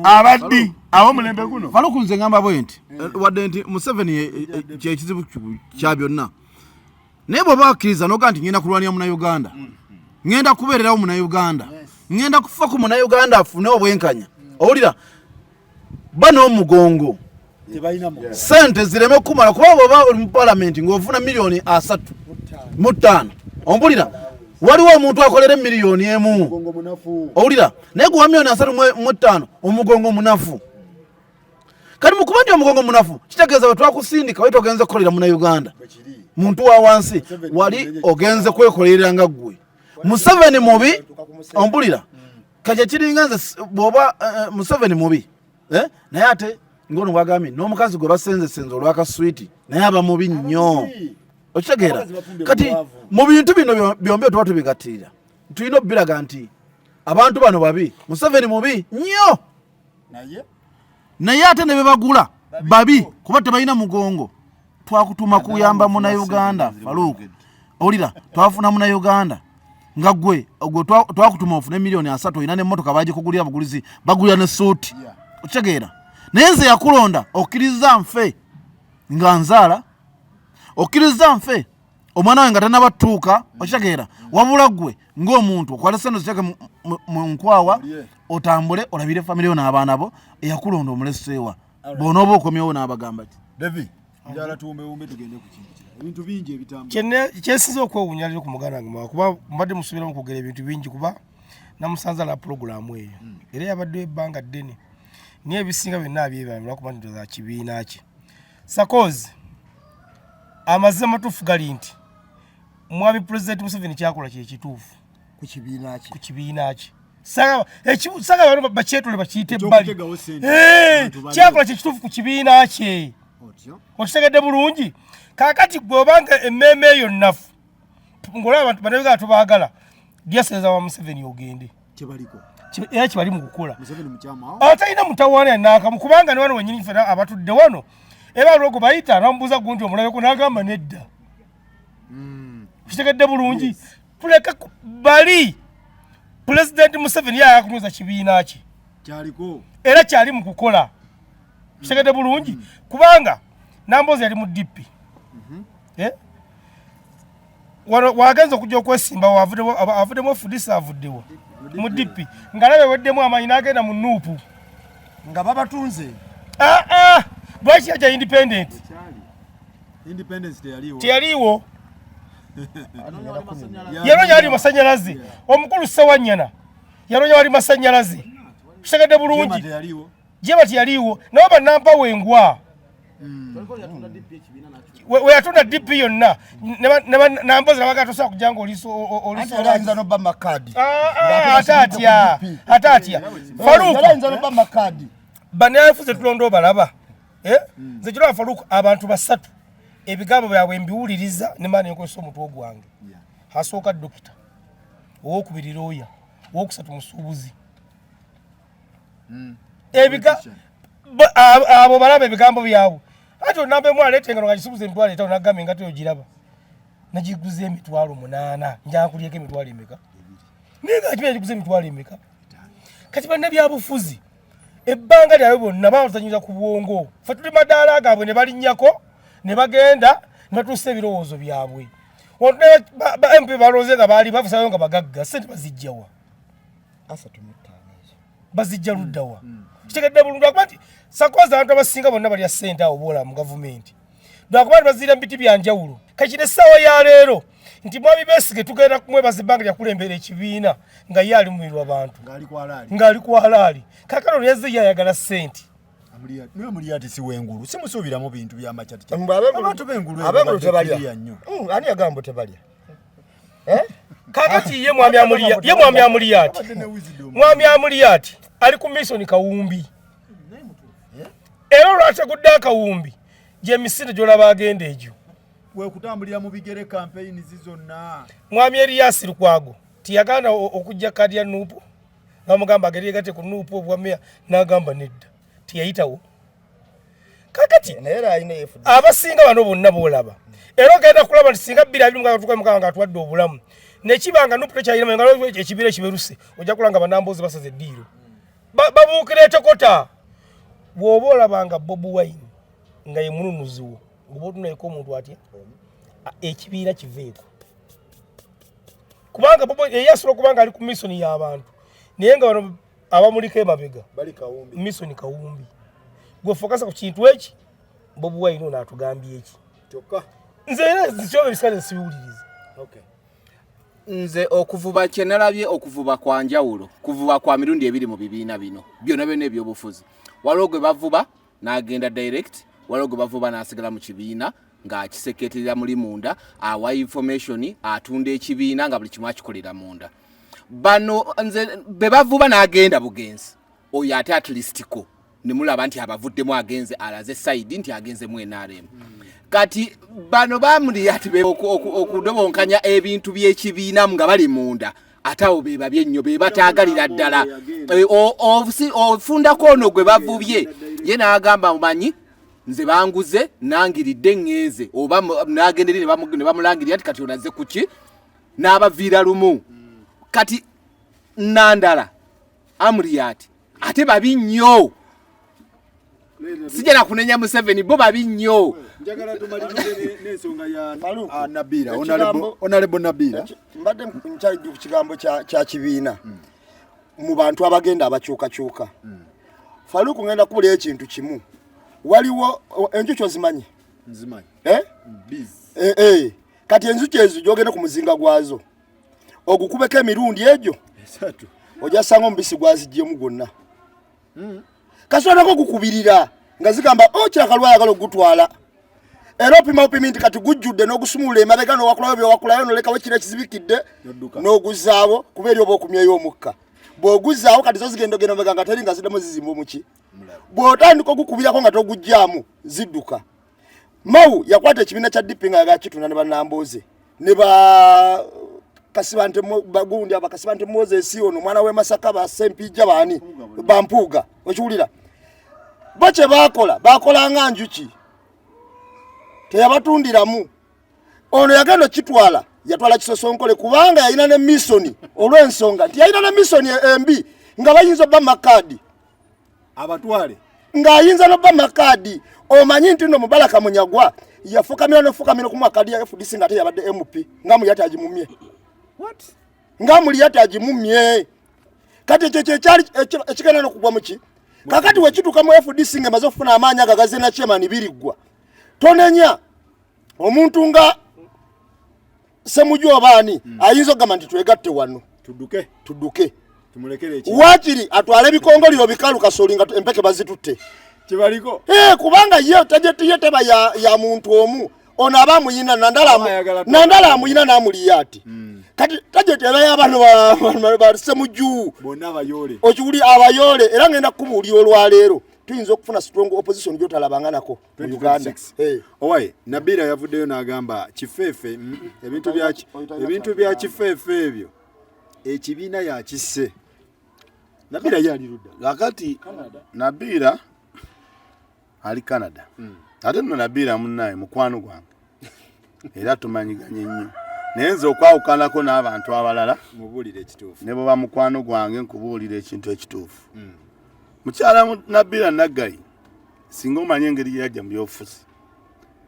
E: abaddi ab'omulembe guno.
B: Faluku nze ngamba bwe nti wadde nti Museveni kyekizibu kya byonna, naye bw'oba akkiriza n'ogaa nti ngenda kulwanira Munnayuganda, ngenda kubeererawo Munnayuganda, ngenda kufa ku Munnayuganda afune obwenkanya, owulira ba n'omugongo sente zireme kumala kuba bw'oba oli mu palamenti ng'ofuna 35 miliyoni, ompulira waliwo omuntu akolera 1 miliyoni, owulira naye guwa 35 miliyoni omugongo munafu. Kati mukuba nti omugongo munafu kitegeeza bwe twakusindika wali togenze kukolera Munnayuganda, muntu wa wansi, wali ogenze kwekolerera nga ggwe. Museveni mubi, ompulira kati kiringa nze bw'oba Museveni mubi naye ate ngono bwagambye n'omukazi gwe basenzesenze olwakaswiti naye aba mubi nnyo, okitegeera. Kati mu bintu bino byombi tuba tubigattirira tulina okubiraga nti abantu bano babi, Museveni mubi nnyo, naye ate ne bebagula babi kuba tebalina mugongo. Twakutuma kuyamba Munnayuganda Faluku, owulira twafuna Munnayuganda nga gwe gwe twakutuma ofune 30 miliyoni, olina n'emmotoka bagikugulira bugulizi, bagulira ne suuti, okitegeera. Naye nze yakulonda okkiriza nfe nga nzaala, okkiriza nfe omwana wange nga tanaba tuuka, okitegeera. Wabula gwe ng'omuntu okwata sente oziteeke mu nkwawa otambule olabire famire yo n'abaana bo. Eyakulonda omuleseewa bw'onooba okomyewo n'abagamba ki?
F: David, njala tuwumbewumbe tugende ku kintu kirala. Ebintu bingi ebitambula.
D: Kyensinza okwewuunya leero ku muganda wange Mwawa, kuba mbadde musuubiramu okwogera ebintu bingi kuba namusanza la pulogulaamu eyo era yabaddeyo ebbanga ddene, naye ebisinga byonna abyebala lwakuba nti za kibiina kye. Sakozi amazima amatuufu gali nti mwami Pulezidenti Museveni kyakola kyekituufu
A: ku kibiina kye.
D: Ku kibiina kye. Saga bano bakyetole bakiyite ebbali.
F: Eky'okutegawo ssente, abantu bali-
D: Kyakola kyekituufu ku kibiina kye.
F: Otyo.
D: Okitegedde bulungi. Kaakati gwe obanga emmeeme eyo nnafu ng'olaba abantu bannayuganda tubaagala, dyasereza wa Museveni ogende.
F: Kyebaliko.
D: Era kibali mu kukola.
F: Museveni mukyamu awo.
D: Atalina mutawaana yanaakamu kubanga ne wano wenyini ffena abatudde wano era waliwo gwe bayita namubuuza gundi omulabeko n'agamba nedda. Kitegedde bulungi. Tuleke bali Pulezidenti Museveni ye ayakunyweza kibiina kye.
F: Kyaliko.
D: Era kyali mu kukola. Kitegedde bulungi kubanga Namboozi yali mu DP. Eh? Wano wagenza okujja okwesimba avuddemu FDC, avuddewa mu DP ng'alaba eweddemu amaanyi n'agenda mu NUP.
A: Nga babatunze.
D: Ah, ah! Lwaki yajja independent?
F: Independence teyaliwo.
D: Teyaliwo. Yanoonya wali masanyalaze. Omukulu Ssewanyana yanoonya wali masanyalaze. Kitegedde bulungi.
F: Jema teyaliwo.
D: Jema teyaliwo nabo banampa wengwa weyatunda DP yonna Nambozi nabaga tosobola kujja nga
A: Anti yali ayinza n'obba makaadi.
D: Ate atya, ate atya Faruku?
A: Yali ayinza n'obba makaadi.
D: Bannabyabufuzi tulonda obalaba. Eh? Nze kiraba Faruku, abantu basatu ebigambo byabwe mbiwuliriza nemala nenkozesa omutwe gwange. Asooka dokita, owokubiri looya, owokusatu musuubuzi. Abo balaba ebigambo byabwe ati onamba emu aleeta engalo nga gisuubuza 50,000, nagamba engato eyo giraba nagiguza 800,000, njakulyeko emitwalo emeka? Naye nga kiba yagiguza emitwalo emeka? Kati bannabyabufuzi ebbanga lyabwe bonna bazanyira ku bwongo, fe tuli madaala gaabwe ne balinnyako ne bagenda ne batuusa ebirowoozo byabwe. Ba MP balowooze nga baali bafusayo nga bagagga, sente bazijjawa?
A: 35 ezo.
D: Bazijja luddawa? Kitegedde bulungi lwakuba nti sakoza abantu abasinga bonna balya ssente awo boola mu gavumenti, lwakuba nti baziira mu biti bya njawulo. Kakino essaawa ya leero nti mwami Besigye tugenda kumwebaza ebbanga lyakulembera ekibiina nga ye ali mumirwa bantu
F: Ng'ali kwalaali.
D: Ng'ali kwalaali. Kakano yazze ye ayagala ssente.
F: Niwe muli ati si wengulu simusuubiramu bintu byamakyati.
A: Mbu ab'engulu-
F: Abantu b'engulu
A: ab'engulu
F: badde
A: tebalya.
F: kiriya nnyo.
A: Ani yagamba tebalya? Eh?
D: Kakati ye mwami amuliya, ye mwami Amuliyati,
F: Abadde ne wisdom.
D: mwami Amuliyati ali ku mission kawumbi, era olwategudde akawumbi. Gyemisinde gyolaba agenda egyo.
F: Kwekutambulira mu bigere campaigns zonna.
D: Mwami Erias Lukwago tiyagaana okujja kaadi ya Nuupu, bamugamba agende yegatte ku Nuupu obwa meya, n'agamba nedda, tiyayitawo. Kakati abasinga bano bonna boolaba era ogenda kulaba nti singa 2026 tuka mukama nga atuwadde obulamu nekiba nga Nuupu tekyalina nga ekibiina ekiberuse, ojja kulaba nga banamboozi basaze eddiiro, babuukira etokota. Bw'oba olaba nga Bobi Wine nga ye mununuzi wo, oba otunayeko omuntu atya ekibiina kiveeko, kubanga Bobi Wine eyasobola okuba nga ali ku misoni y'abantu, naye nga bano abamuliko emabega misoni kawumbi. Gwe fokasa ku kintu eki Bobi Wine ono atugambye eki nze era kyoba ebiseera sibiwuliriza.
C: Nze okuvuba kye nalabye, okuvuba kwa njawulo, kuvuba kwa mirundi ebiri mu bibiina bino byonna byonna ebyobufuzi. Waliwo gwe bavuba n'agenda direct, waliwo gwe bavuba n'asigala mu kibiina ng'akiseketerera muli munda, awa information, atunda ekibiina nga buli kimu akikolera munda. Bano nze be bavuba n'agenda bugenzi, oyo ate at least ko ne mulaba nti abavuddemu agenze alaze side nti agenze mu NRM. Kati bano bamuli ati okudobonkanya ebintu by'ekibiina nga bali munda, ate awo be babi ennyo, be bataagalira ddala. Ofundako ono gwe bavubye ye n'agamba omanyi nze banguze nangiridde ŋŋenze, oba n'agenda eri ne bamulangirira nti kati onaze kuki, n'abaviira lumu. Kati Nandala Amuriat ate babi nnyo, sijja na kunenya Museveni, bo babi nnyo.
F: Njagala tumalirize n'ensonga ya Nabira, Honorable Nabira.
A: Mbadde nkyali ku kigambo kya kibiina mu bantu abagenda abakyukakyuka. Faruku, ngenda kubulira ekintu kimu. Waliwo enjuki ozimanyi?
F: Nzimanyi.
A: Kati enjuki ezo gy'ogenda ku muzinga gwazo ogukubeko emirundi egyo ojja sanga omubisi gwaziggyemu gwonna. Kasobolako gukubirira nga zigamba okyakalwa ayagala okugutwala, era opima opimi nti kati gujjudde n'ogusumulula emabega n'owakulayo byowakulayo nolekawo kiro ekizibikidde n'oguzaawo, kuba eri oba okumyeyo omukka. Bw'oguzaawo kati zo zigenda ogenda mabega nga teri nga ziddamu zizimba omuki. Bw'otandika ogukubirako nga toguggyaamu zidduka. Mau yakwata ekibiina kya DP nga ayagala kitunda ne bannambooze ne ba Kasibante bagundi aba Kasibante Moses ono omwana w'e Masaka ba Ssempijja baani bampuuga, okiwulira? Bo kye baakola baakola nga njuki, teyabatundiramu. Ono yagenda okitwala, yatwala kisosonkole kubanga yalina ne misoni, olw'ensonga nti yalina ne misoni embi nga bayinza obba makaadi
F: abatwale,
A: ng'ayinza n'obba makaadi. Omanyi nti nno Mubaraka Munyagwa yafukamira n'ofukamira okumuwa kaadi ya FDC nga ate yabadde MP, nga Muliyati agimumye, nga Muliyati agimumye. Kati ekyo kyekyali ekigenda n'okugwa muki. Kakati wekituuka mu FDC ng'emaze okufuna amaanyi ago agazze na chairman biriggwa, tonenya omuntu nga Ssemuju oba ani ayinza okugamba nti twegatte wano
F: tudduke,
A: tudduke
F: tumulekere eki
A: waakiri atwale ebikongoliro bikalu kasooli nga empeke bazitutte
F: kibaliko.
A: Kubanga ye tajeti ye teba ya muntu omu, ono aba amuyina Nandala amuyina n'amuliya ati kati tajeti eba y'abantu ba Ssemuju
F: bonna abayoole,
A: okiwuli abayoole. Era ngenda kukubuulira olwaleero tuyinza okufuna strong opposition gyotalabanga nako mu Uganda.
F: Owaye Nabira yavuddeyo n'agamba kifeefe, ebintu bya kifeefe ebyo ekibiina yakisse. Nabira ye ali ludda.
E: Kakati Nabira ali Canada. Ate nno Nabira munnaye mukwano gwange era tumanyiganye nnyo, naye nze okwawukanako n'abantu abalala
F: mubuulire ekituufu.
E: Ne bweba mukwano gwange nkubuulira ekintu ekituufu. Mukyala Nabira Naggayi, singa omanye engeri gye yajja mu byobufuzi,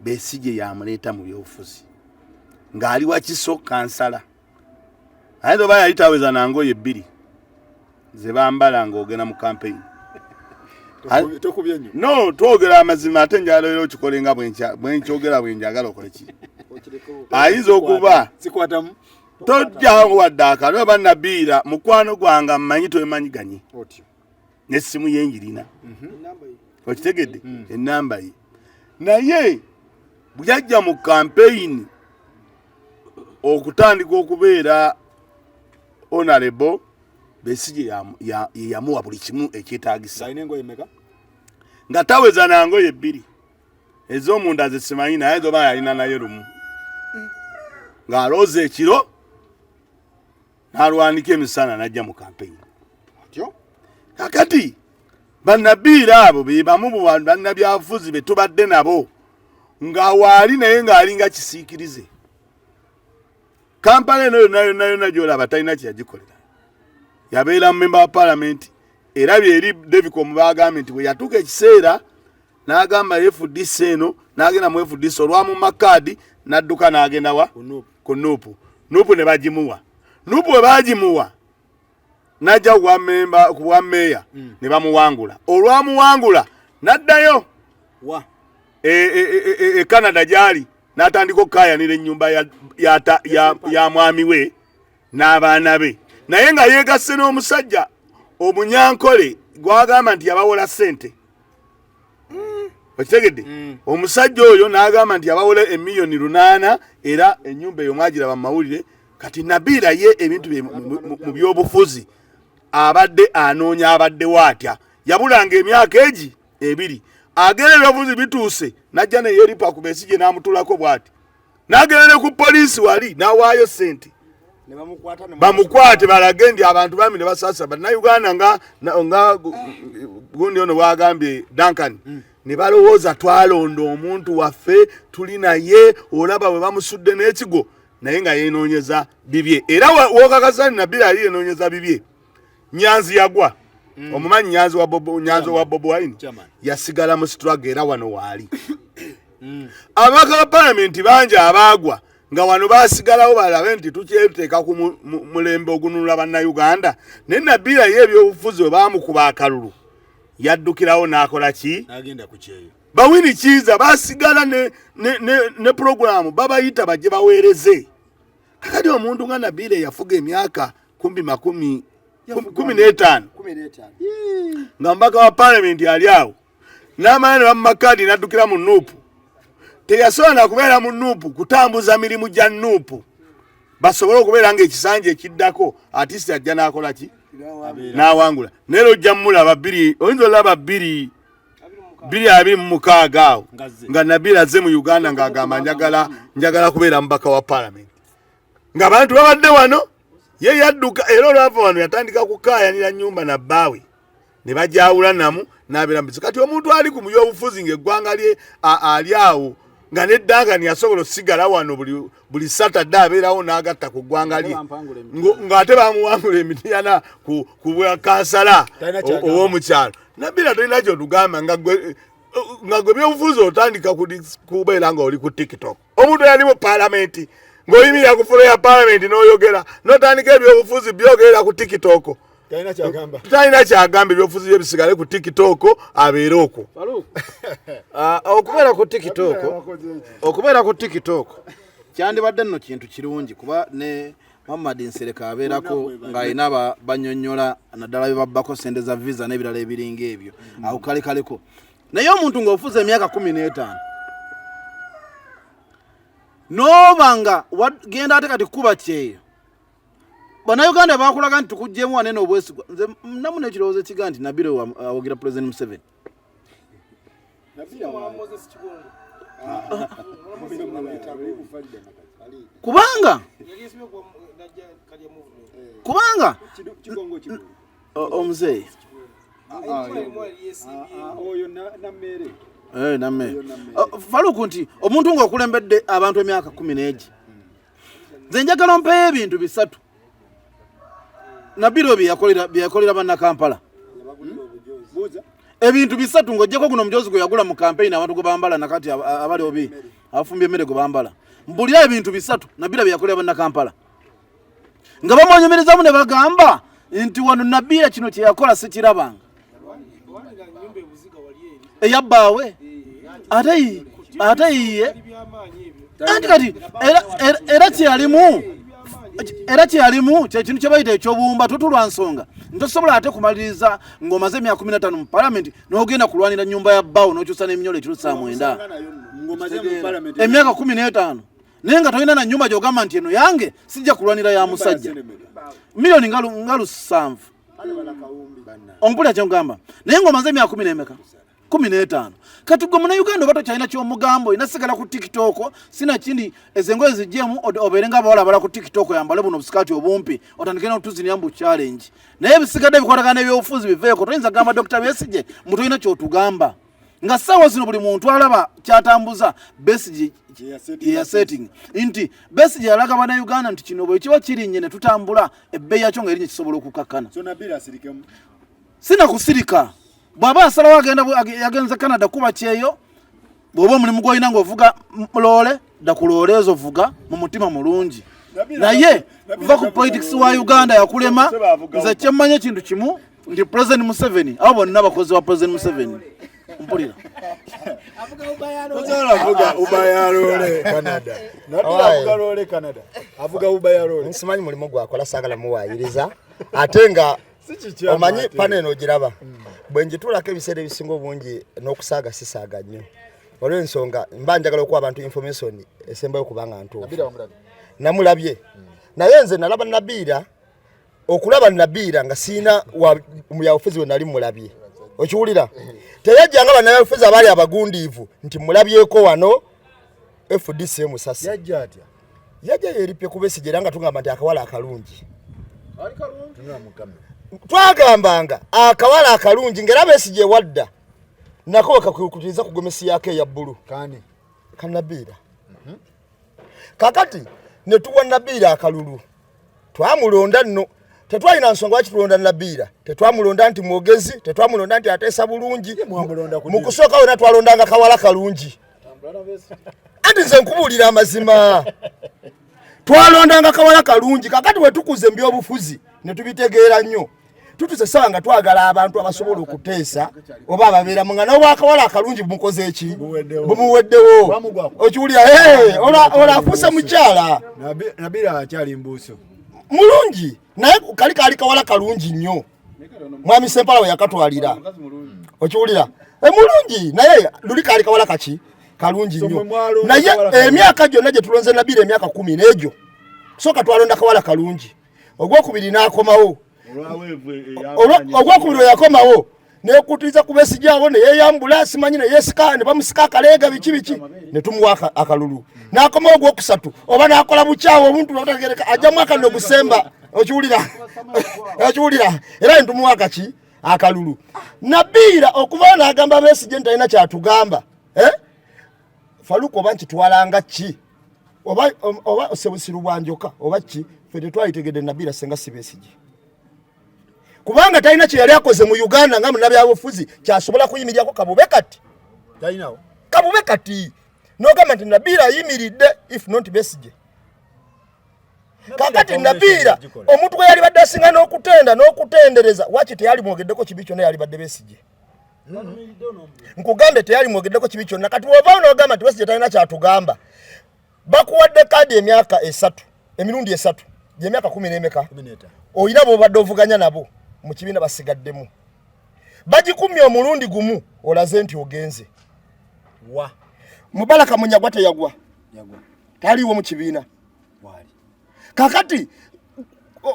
E: Besigye yamuleeta mu byobufuzi ng'ali Wakiso kansala, ayinza oba yali taweza na ngoye bbiri ze bambala ng'ogenda mu campaign.
F: Tokubye nnyo.
E: No, twogera amazima, ate njagala era okikole nga bwenkyogera bwenjagala okole ki. Ayinza okuba
F: sikwatamu
E: tojja wadde akalo oba Nabiira mukwano gwange mmanyi twemanyiganye n'essimu ye njirina, okitegedde ennamba ye, naye bwe yajja mu kampeyini okutandika okubeera honorable, Besigye ye yamuwa buli kimu ekyetaagisa nga taweza na ngoye bbiri. Ez'omunda ze simanyi, naye zoba yalina naye lumu ng'alooza ekiro n'alwanika emisana n'ajja mu kampeyini. Kakati bannabiira abo be bamu mu bannabyabufuzi be tubadde nabo nga waali naye ng'alinga kisiikirize. Kampala eno yonna yonna yonna gy'olaba talina kye yagikolera. Yabeera mumemba wa palamenti era byeri Devicom baagambye nti bwe yatuuka ekiseera n'agamba FDC eno n'agenda mu FDC olwamumma kaadi n'adduka n'agenda wa ku Nuupu. Nuupu ne bagimuwa. Nuupu bwe baagimuwa n'ajja ku bwa meeya ne bamuwangula. Olwamuwangula n'addayo e Canada gy'ali n'atandika okukaayanira ennyumba ya mwami we n'abaana be, naye nga yeegasse n'omusajja omunyankole gw'agamba nti yabawola ssente. Okitegedde? Omusajja oyo n'agamba nti yabawola emiliyoni 8 era ennyumba eyo mwagiraba mu mawulire. Kati Nabiira ye ebintu bye mu byobufuzi abadde anoonya abaddewo atya, yabulanga emyaka egi 2 agenda ebyobufuzi bituuse n'ajja ne yeeripa ku Besigye n'amutulako bw'ati, n'agenda ne ku poliisi wali n'awaayo ssente bamukwate balage nti abantu bami ne basaasira bannayuganda nga gundi ono bw'agambye Duncan ne balowooza twalonda omuntu waffe tuli naye, olaba bwe bamusudde n'ekigo naye nga yeenoonyeza bibye. Era wokakasa nti Nabiira yali yeenoonyeza bibye. Nyanzi yagwa, omumanyi Nyanzi wa Bobo, Nyanzi wa Bobi Wine yasigala mu struggle era wano waali. Ababaka ba palamenti bangi abaagwa nga wano basigalawo balabe nti tukyeteeka ku mulembe ogununula bannayuganda, naye Nabiira ye ebyobufuzi bwe baamukuba akalulu yaddukirawo n'akola ki?
F: N'agenda ku kyeyo.
E: Bawini Kiiza basigala ne pulogulaamu babayita bajje baweereze. Kakati omuntu nga Nabiira yafuga emyaka kumpi 15 nga mubaka wa palamenti ali awo n'amala ne bamuwa kaadi n'addukira mu Nuupu. Teyasobola na kubeera mu Nuupu kutambuza mirimu gya Nuupu basobole okubeera ng'ekisanja ekiddako artist ajja n'akola ki? N'awangula. Naye era ojja mmulaba bbiri, oyinza olaba 2026 awo nga Nabiira azze mu Uganda ng'agamba njagala kubeera mubaka wa palamenti, ng'abantu babadde wano ye yadduka. Era olwava wano yatandika kukaayanira nnyumba na bbaawe ne bajawula namu n'abeera mu bizibu. Kati omuntu ali ku byobufuzi ng'eggwanga lye ali awo nga ne Duncan yasobola osigala wano buli Saturday abeerawo n'agatta ku ggwanga lye, ng'ate bamuwangula emitiyana ku bwa kansala ow'omukyalo. Nabiira tolina ky'otugamba nga gwe byobufuzi otandika kubeera ng'oli ku TikTok. Omuntu eyali mu palamenti ng'oyimirira ku fulo ya palamenti n'oyogera n'otandika ebyobufuzi byogerera ku TikTok. Talina kyagamba, ebyobufuzi bye bisigale ku TikTok abeere okwo.
B: Okubeera ku TikTok, okubeera ku TikTok kyandibadde nno kintu kirungi kuba ne Muhammad Nsereko abeerako ng'alina banyonnyola naddala bye babbako ssente za visa n'ebirala ebiringa ebyo awo kale kaleko. Naye omuntu ng'ofuze emyaka 15 n'oba nga wagenda ate kati kuba kyeyo, Bannayuganda baakulaga nti tukuggyemu wanene obwesigwa. Nze namu n'ekirowoozo ekiga nti Nabiira awagira President Museveni. Kubanga omuzeeyi nammere Faluku nti omuntu ng'okulembedde abantu emyaka 14, nze njagala ompeeyo ebintu bisatu Nabiira bye yakolera bannakampala. Ebintu bisatu ng'oggyeko guno omujozi gwe yagula mu kampeyini abantu gwe bambala nakati abali obi abafumbye emmere gwe bambala. Mbulira ebintu bisatu Nabiira bye yakolera bannakampala nga bamwanyumirizamu ne bagamba nti wano Nabiira kino kye yakola sikirabanga. Eyabbaawe ate yiye anti kati era kyeyalimu kyekintu kye bayita ekyobuwumba tutulwa nsonga ntosobola ate kumaliriza ng'omaze emyaka 15 mu palamenti n'ogenda kulwanira nnyumba ya bbaawo n'okyusa n'eminyolo ekirusa 9 emyaka 15 naye nga tolina na nnyumba gy'ogamba nti eno yange sijja kulwanira ya musajja miliyoni nga 7 ompulira kyengamba naye ng'omaze emyaka 10 n'emeka. 15. Kati gwe munnayuganda oba tokyalina ky'omugamba, olina sigala ku TikTok, sinakindi ezo engoye zijjemu obeere nga abawala abala ku TikTok, oyambale buno obusikaati obumpi otandike n'otuzinira mbu challenge. Naye ebisigadde bikwatagana n'ebyobufuzi biveeko. Toyinza kugamba Dr. Besigye mbu tolina ky'otugamba, nga ssaawa zino buli muntu alaba kyatambuza Besigye yeyasetting nti Besigye yalaga bannayuganda nti kino bwe kiba kirinnye ne tutambula ebbeeyi yakyo nga erinye kisobola okukakkana. Sina kusirika bw'aba asalawo agenda yagenze Canada kuba kyeyo, bw'oba omulimu gw'olina ng'ovuga loole, dda ku loole ezo, vuga mu mutima mulungi, naye va ku politics wa Uganda yakulema. Nze kyemmanyi ekintu kimu nti President Museveni, abo bonna bakozi wa President Museveni, mpulira.
F: Avuga Uber ya loole Canada. Nabila avuga loole Canada. Avuga Uber ya loole.
A: Nsimanyi mulimu gwakola, saagala muwaayiriza, ate nga omanyi pano eno ogiraba bwe ngituulako ebiseera ebisinga obungi n'okusaaga sisaaga nnyo olw'ensonga mba njagala okuwa abantu information esembayo kubanga ntuufu. Namulabye, naye nze nalaba Nabiira, okulaba Nabiira nga siina mubyabufuzi we nali mulabye, okiwulira, teyajjanga bannabyabufuzi abaali abagundiivu nti mulabyeko wano FDC emusasi.
F: Yajja atya?
A: Yajja yeripye ku Besigye, era nga tugamba nti akawala akalungi, twagambanga akawala akalungi ng'era Besigye wadda nako wekakutiriza ku gomesi yako eya bbulu kanabiira. Kakati ne tuwa Nabiira akalulu, twamulonda nno, tetwalina nsonga lwaki tulonda Nabiira. Tetwamulonda nti mwogezi, tetwamulonda nti ateesa bulungi. Mu kusooka wena twalondanga kawala kalungi. Anti nze nkubuulira amazima, twalondanga kawala kalungi. Kakati bwe tukuze mu byobufuzi ne tubitegeera nnyo, tutuse sawa nga twagala abantu abasobola okuteesa oba ababeeramu nga nobwakawala akalungi bumukoze eki, bumuweddewo, okiwulira, olwo afuuse mukyala.
F: Nabila akyali mbuuso.
A: Mulungi, naye kali kaali kawala kalungi nnyo, mwami Sempala we yakatwalira, okiwulira, mulungi, naye luli kaali kawala kaki kalungi nnyo. Naye emyaka gyonna gye tulonze Nabira, emyaka 10 n'egyo, soka twalonda kawala kalungi, ogwokubiri n'akomawo, ogwokubiri we yakomawo nekutiriza ku Besigye awo neyeyambula, simanyi neyesika ne bamusika akaleega biki biki, ne tumuwa akalulu, n'akomawo ogwokusatu oba n'akola bukyawo obuntu butagereka, ajjamu akano ogusemba, okiwulira, okiwulira, era ne tumuwa akaki akalulu. Nabiira okuvayo n'agamba Besigye nti talina kyatugamba, eh? Faluku, oba nkitwalanga ki, oba oba sebusiru bwanjoka oba ki, ffe tetwalitegedde Nabiira senga si Besigye, kubanga talina kye yali akoze mu Uganda nga munnabyabufuzi kyasobola kuyimirirako kabube kati, kabube kati nogamba nti Nabiira ayimiridde if not Besigye. Kakati Nabiira omuntu gwe yali badde asinga n'okutenda n'okutendereza, waki teyali mwogeddeko kibi kyonna, yali badde Besigye. Nkugambe, teyali mwogeddeko kibi kyonna. Kati wovaawo n'ogamba nti Besigye talina kyatugamba, bakuwadde kaadi emyaka 3, emirundi 3 gyemyaka 10 n'emeka, olina bobadde ovuganya nabo mu kibiina basigaddemu, bagikumye omulundi gumu, olaze nti ogenze
F: wa.
A: Mubaraka Munyagwa teyagwa, taliiwo mu kibiina kakati.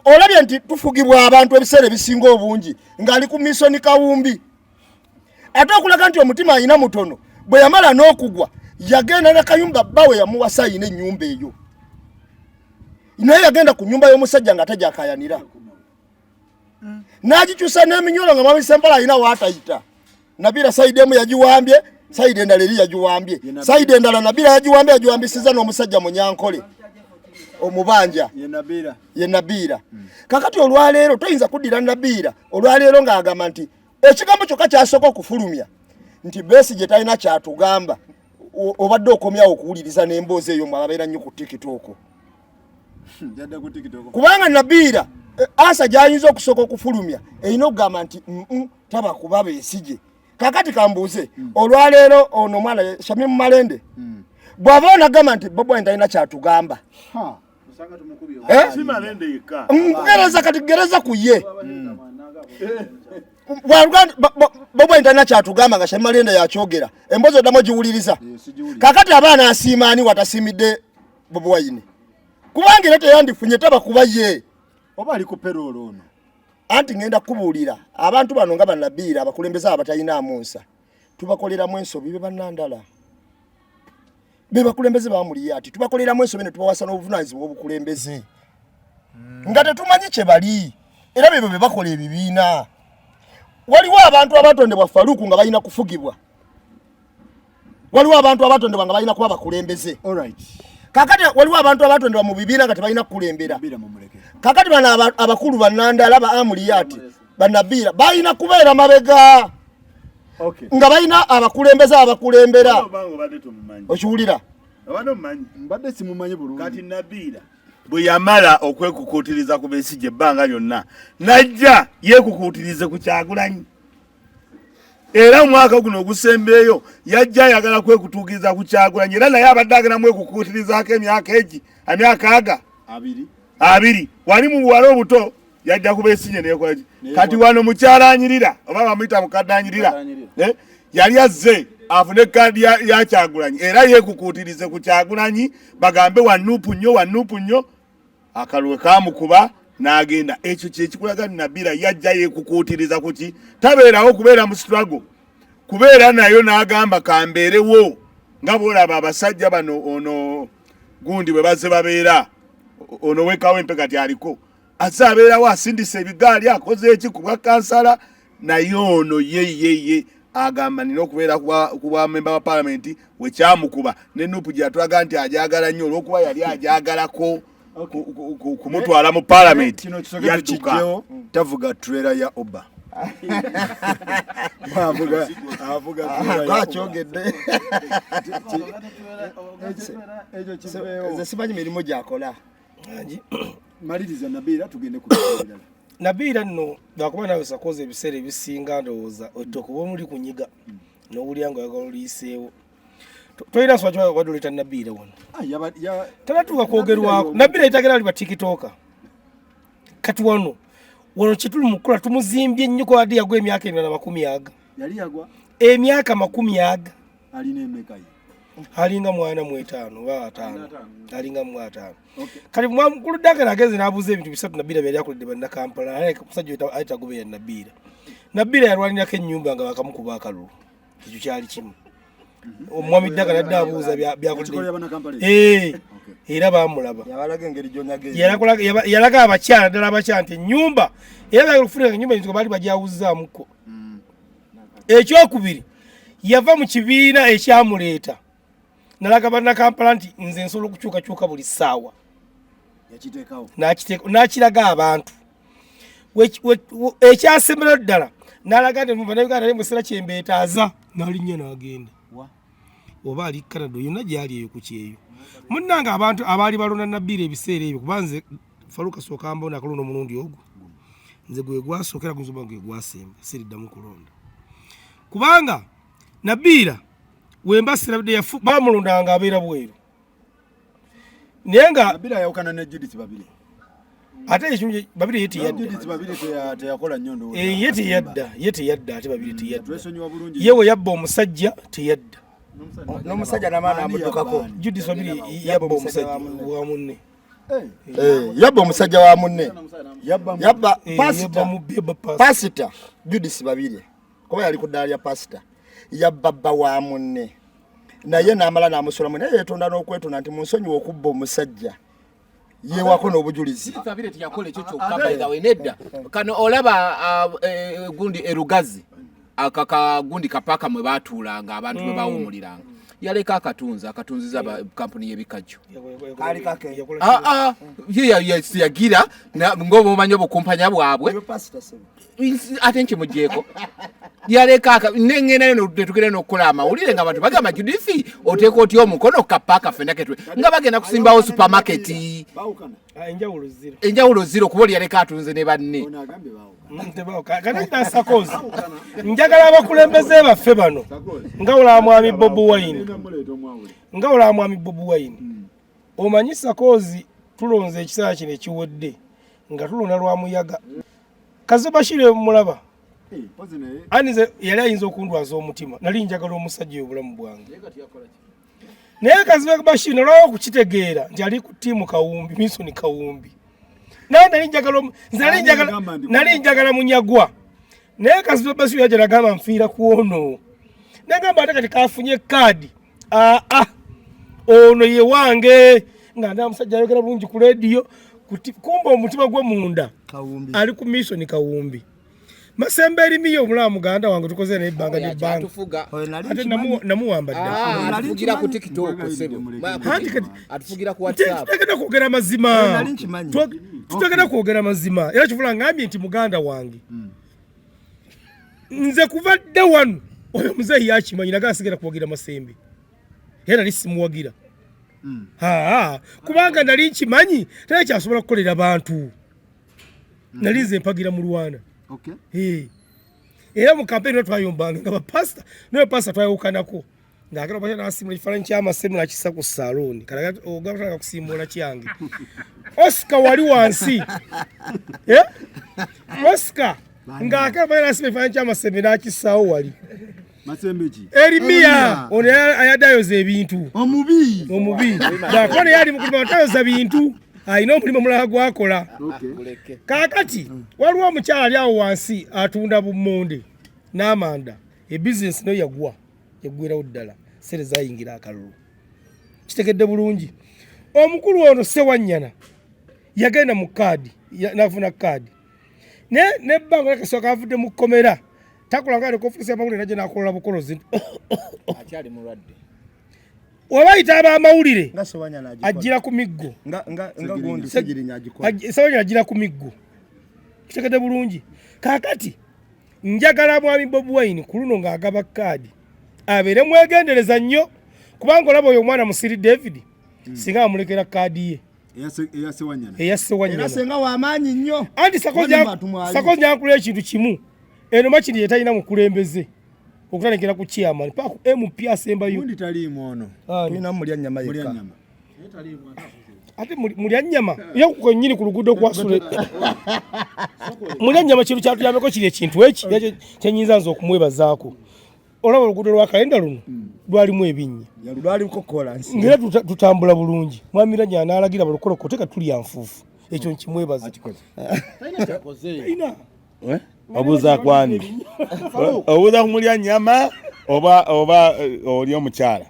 A: Olabye nti tufugibwa abantu ebiseera ebisinga obungi ng'ali ku misoni kawumbi, ate okulaga nti omutima alina mutono, bwe yamala n'okugwa yagenda nakayumba bbawe yamuwasa, ayina ennyumba eyo, naye yagenda ku nyumba y'omusajja nga tagyakayanira, n'agikyusa n'eminyolo nga mwami Sempala alina waatayita. Nabira side emu yagiwambye, side endala eri yagiwambye, side endala Nabira yagiwambye, yagiwambisiza n'omusajja Munyankole omubanja ye Nabiira. Kakati olwaleero toyinza kuddira Nabiira olwaleero ng'agamba nti ekigambo kyokka kyasooka okufulumya nti Besigye talina kyatugamba. Obadde okomyawo okuwuliriza n'emboozi eyo mwababeera nnyo ku TikTok, kubanga Nabiira ansa gyayinza okusooka okufulumya erina okugamba nti taba kuba Besigye. Kakati kambuuze, olwaleero ono omwana Shamim Malende bw'aba onagamba nti Bobi Wine talina kyatugamba, ngereza kati gereza ku ye Bobi Wine talina kyatugamba nga Shamim Malende yakyogera, emboozi oddamu ogiwuliriza. Kakati abaana asiima ani watasiimidde Bobi Wine? Kubanga era teyandifunye taba kuba ye
F: oba ali ku payroll ono.
A: Anti ngenda kubuulira abantu bano nga banabiira abakulembeze abo batalinaamu nsa. Tubakoleramu ensobi be bannandala be bakulembeze bamuliyo ati tubakoleramu ensobi ne tubawasa n'obuvunaanyizibwa obukulembeze nga tetumanyi kye bali, era bebyo bye bakola ebibiina. Waliwo abantu abatondebwa Faluku nga balina kufugibwa, waliwo abantu abatondebwa nga balina kuba bakulembeze. Kakati waliwo abantu abatondebwa mu bibiina nga tebalina kukulembera. Kakati bano abakulu bannandala ba Amuliyati bannabiira balina kubeera mabega nga balina abakulembeze abakulembera. Okiwulira?
F: Mbadde simumanyi bulungi.
E: Kati Nabiira bwe yamala okwekukuutiriza ku Besigye ebbanga lyonna, najja yeekukuutirize ku Kyagulanyi. Era omwaka guno ogusembeeyo yajja ayagala kwekutuukiriza ku Kyagulanyi, era naye abadde agenda mwekukuutirizaako emyaka egi emyaka aga abiri wali mu buwala obuto yajja ku Besigye neyekolaki. Kati wano mukyala anyirira oba bamuyita mukadde anyirira, yali azze afune kaadi ya Kyagulanyi, era yeekukuutirize ku Kyagulanyi bagambe wa Nuupu nnyo, wa Nuupu nnyo. Akalwe kamukuba n'agenda. Ekyo kyekikulaga Nabira yajja yeekukuutiriza kuki, tabeerawo kubeera mu struggle, kubeera nayo n'agamba kambeerewo nga bw'olaba abasajja bano ono gundi bwe bazze babeera ono wekawempe kati aliko azze abeerawo asindisa ebigaali akoze eki ku bwa kansala, naye ono ye ye ye agamba nina okubeera ku bwa memba wa palamenti wekyamukuba ne Nuupu gye yatulaga nti ajagala nnyo olw'okuba yali ajagalako kumutwala mu palamenti
F: yadduka. Tavuga trailer ya Uber.
A: Akyogedde nze simanyi mirimu gyakola.
F: Maliriza Nabiira tugende ku birala.
D: Nabiira nno lwakuba nawe sakoza ebiseera ebisinga ndowooza ettooke oba omuli kunyiga n'owulira nga oyagala oliyiseewo. Tolina nsonga ky'oba obadde oleeta Nabiira wano. Tanatuuka kwogerwako. Nabiira yetagera ali ba TikToker. Kati wano wano kyetuli mu kukola tumuzimbye nnyo kuba adde yagwa emyaka emirala makumi aga.
F: Yali yagwa?
D: Emyaka makumi aga.
F: Alina emeka ye?
D: Alinga mwana mu etaano oba ataano. Alinga mu ataano. Kati mukulu Duncan agenze n'abuuza ebintu bisatu Nabiira byali akoledde Bannakampala. Naye omusajja oyo ayita Gobeya Nabiira. Nabiira yalwanirako ennyumba nga bakamukuba akalulu. Ekyo kyali kimu. Omwami Duncan adde abuuza byakoledde. Era baamulaba. Yalaga abakyala ddala abakyala nti ennyumba era bagala okufunira ennyumba eyinza baali bagyawuzzaamuko. Ekyokubiri yava mu kibiina ekyamuleeta nalaga Bannakampala nti nze nsobola okukyukakyuka buli ssaawa, n'akiraga abantu. Ekyasemberayo ddala n'alaga nti Bannayuganda naye museera kyembeetaaza n'alinnya n'agenda oba ali Canada yonna gy'ali eyo ku kyeyo. Munnange abantu abaali balonda Nabiira ebiseera ebyo, kuba nze Faruka sooka mbona akalonda omulundi ogwo nze gwe gwasookera guzoba gwe gwasemba siriddamu kulonda, kubanga Nabiira wemba sirabidde bamulondanga abeera bweru, naye nga
F: Nabiira ayawukana ne Judith Babire.
D: Ate ekintu Babire ye teyadda.
F: Judith Babire teyakola nnyo ndowooza.
D: Ye teyadda, ye teyadda ate Babire teyadda. Ye we yabba omusajja teyadda.
A: N'omusajja n'amaana amuddukako.
D: Judith Babire yabba omusajja wa munne.
A: Yabba omusajja wa munne. Yabba pasita Judith Babire kuba yali ku ddaala lya pasita, yabba bba wa munne naye n'amala n'amusulamu, naye yeetonda n'okwetonda nti munsonyiwe okubba omusajja, yeewako n'obujulizi.
C: Babire teyakola ekyo kyokka by the way, nedda. Kano olaba gundi erugazi akaka gundi kapaka mwe baatuulanga abantu mwe bawummuliranga, yaleka akatunzi akatunziza kampuni y'ebikajjo. Ye yagira ng'oba omanyi obukumpanya bwabwe ate nkimugyeko yaleka nengenayo netugenda n'okukola amawulire nga abantu bagamba Judith oteeka otya omukono kapaaka ffenna ketwe nga bagenda kusimbawo supamaketi. Enjawulo ziro kuba oli yaleka atunze ne banne.
D: Njagala abakulembeze baffe bano nga olaba mwami Bobi Wine, nga olaba mwami Bobi Wine, omanyi Sakozi tulonze ekiseera kino ekiwedde nga tulonda lwa muyaga. Kazo Bashir mulaba anize yali ayinza okundwaza omutima, nali njagala omusajja oyo obulamu bwange, naye Kazo Bashir nalwawo okukitegeera nti ali ku ttiimu Kawumbi, Minsoni Kawumbi, naye nali njagala munyagwa, naye Kazo Bashir yajja nagamba nfiira ku ono. Nagamba ate kati kafunye kaadi, aa ono ye wange, nga nda musajja ayogera bulungi ku lediyo, kumba omutima gwe munda ali ku mission Kawumbi. Masembe Erimiya omulaba muganda wange tukoze naye ebbanga n'ebbanga, ate namuwamba
C: dda. Atufugira ku TikTok ssebo. Atufugira ku WhatsApp.
D: Tutegenda kwogera mazima. Tutegenda kwogera mazima. Era kivula ngambye nti muganda wange. Nze kuva dda wano oyo muzeeyi yakimanyi naga asigala kuwagira Masembe. Era nali simuwagira. Kubanga nali nkimanyi tali kyasobola kukolera bantu. Nali nze mpagira Mulwana. Era mu kampeyini twayombanga nga bapasita, naye pasita twayawukanako. Ng'agala bw'atyo n'asiimula ekifaananyi ky'amasemu n'akissa ku salooni. Kale ogamba kusiimuula kyange. Oscar wali wansi. Oscar ng'agala bw'atyo n'asiimula ekifaananyi ky'amasembe n'akissaawo wali.
F: Masembe ki?
D: Erimiya ono ayadde ayoza ebintu.
A: Omubi.
D: Omubi. Bw'akuba naye ali mu kulima tayoza bintu. Alina omulimu omulala gw'akola. Kaakati waliwo omukyala ali awo wansi atunda bummonde n'amanda. Ebizinesi nayo yagwa. Yaggwerawo ddala. Ssente zaayingira akalulu. Kitegedde bulungi. Omukulu ono Ssewanyana yagenda mu kaadi, n'afuna kaadi. Naye n'ebbanga lyakasooka kavudde mu kkomera. Takola nga aleka ofiisi y'amawulire n'ajja n'akola bukolozi.
C: Akyali mulwadde.
D: Wabayita ab'amawulire ajjira ku miggo. Ssewanyana ajjira ku miggo. Kitegedde bulungi. Kaakati njagala mwami Bobi Wine ku luno ng'agaba kaadi abeere mwegendereza nnyo, kubanga olaba oyo omwana Musiri David singa amulekera kaadi ye eya Ssewanyana.
A: Era senga w'amaanyi nnyo.
D: Anti Sako njankula ekintu kimu, eno Makindye yetalina mukulembeze okutandikira ku chairman paka ku MP asembayo.
F: Gundi taliimu ono.
A: Tulina mulya nnyama yekka.
D: Ate mulya nnyama ye kwennyini ku luguudo kwasula. Mulya nnyama kintu kyatuyambeko kiri ekintu eki kyenyinza nze okumwebazaako. Olaba oluguudo lwa kalenda luno lwalimu ebinnya.
A: Lwaliko kolansi.
D: Ngera tutambula bulungi. Mwami Ranya n'alagira balukolokote kati tulya nfuufu. Ekyo nkimwebaza. Talina.
E: Obuuza kwani? Obuuza ku mulya nnyama oba oli omukyala?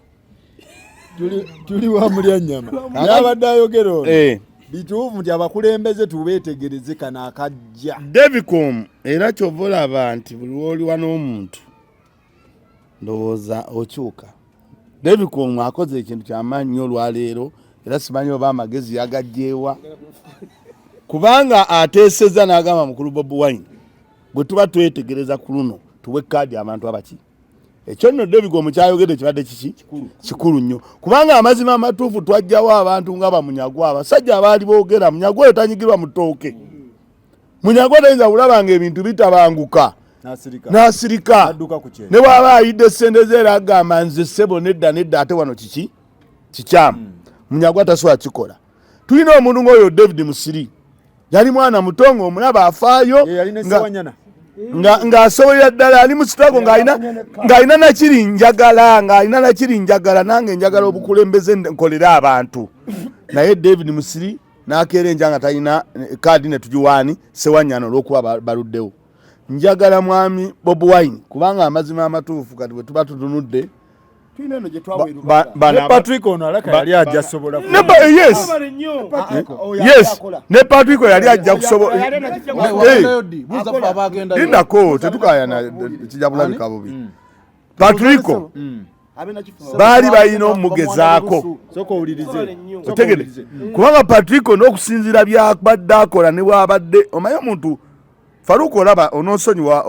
F: Tuli wa mulya nnyama. Yabadde ayogera ono. Bituufu nti abakulembeze tubeetegereze kano akajja.
E: Devicom era ky'ova olaba nti buli lw'oliwa n'omuntu ndowooza okyuka. Devicom akoze ekintu ky'amaanyi nnyo olwaleero era simanyi oba amagezi yagaggyewa. Kubanga ateesezza n'agamba mukulu Bobi Wine bwe tuba twetegereza ku luno tuwe kaadi abantu abaki. Ekyo nno Devicom kyayogedde kibadde kiki? Kikulu nnyo. Kubanga amazima amatuufu twajjawo abantu nga bamunyagwa, abasajja abaali boogera Munyagwa oyo tanyigirwa mu ttooke. Munyagwa tayinza kulaba ng'ebintu bitabanguka n'asirika. Ne bw'aba ayidde ssente ze era agamba nze ssebo nedda nedda ate wano kiki? Kikyamu. Munyagwa tasobola kikola. Tulina omuntu ng'oyo David Musiri. Yali mwana muto ng'omulaba afaayo ng'asobolera ddala ali mu struggle ng'alina nakiri njagala ng'alina nakiri njagala nange njagala obukulembeze nkolere abantu. Naye David Musiri n'akeera enja nga talina kaadi ne tugiwaani Ssewanyana olw'okuba baluddewo. Njagala mwami Bobi Wine kubanga amazima amatuufu kati bwe tuba tutunudde
F: Ne Patrick ono alaka yali ajja sobola.
E: Yes. Yes. Ne Patrick yali ajja kusobola. Lindako tetukayana kijja kulabika bubi. Patrick baali balina omugezaako. Otegere. Kubanga Patrick n'okusinziira by'abadde akola ne bw'abadde omanyi omuntu Faruku olaba onoosonyiwa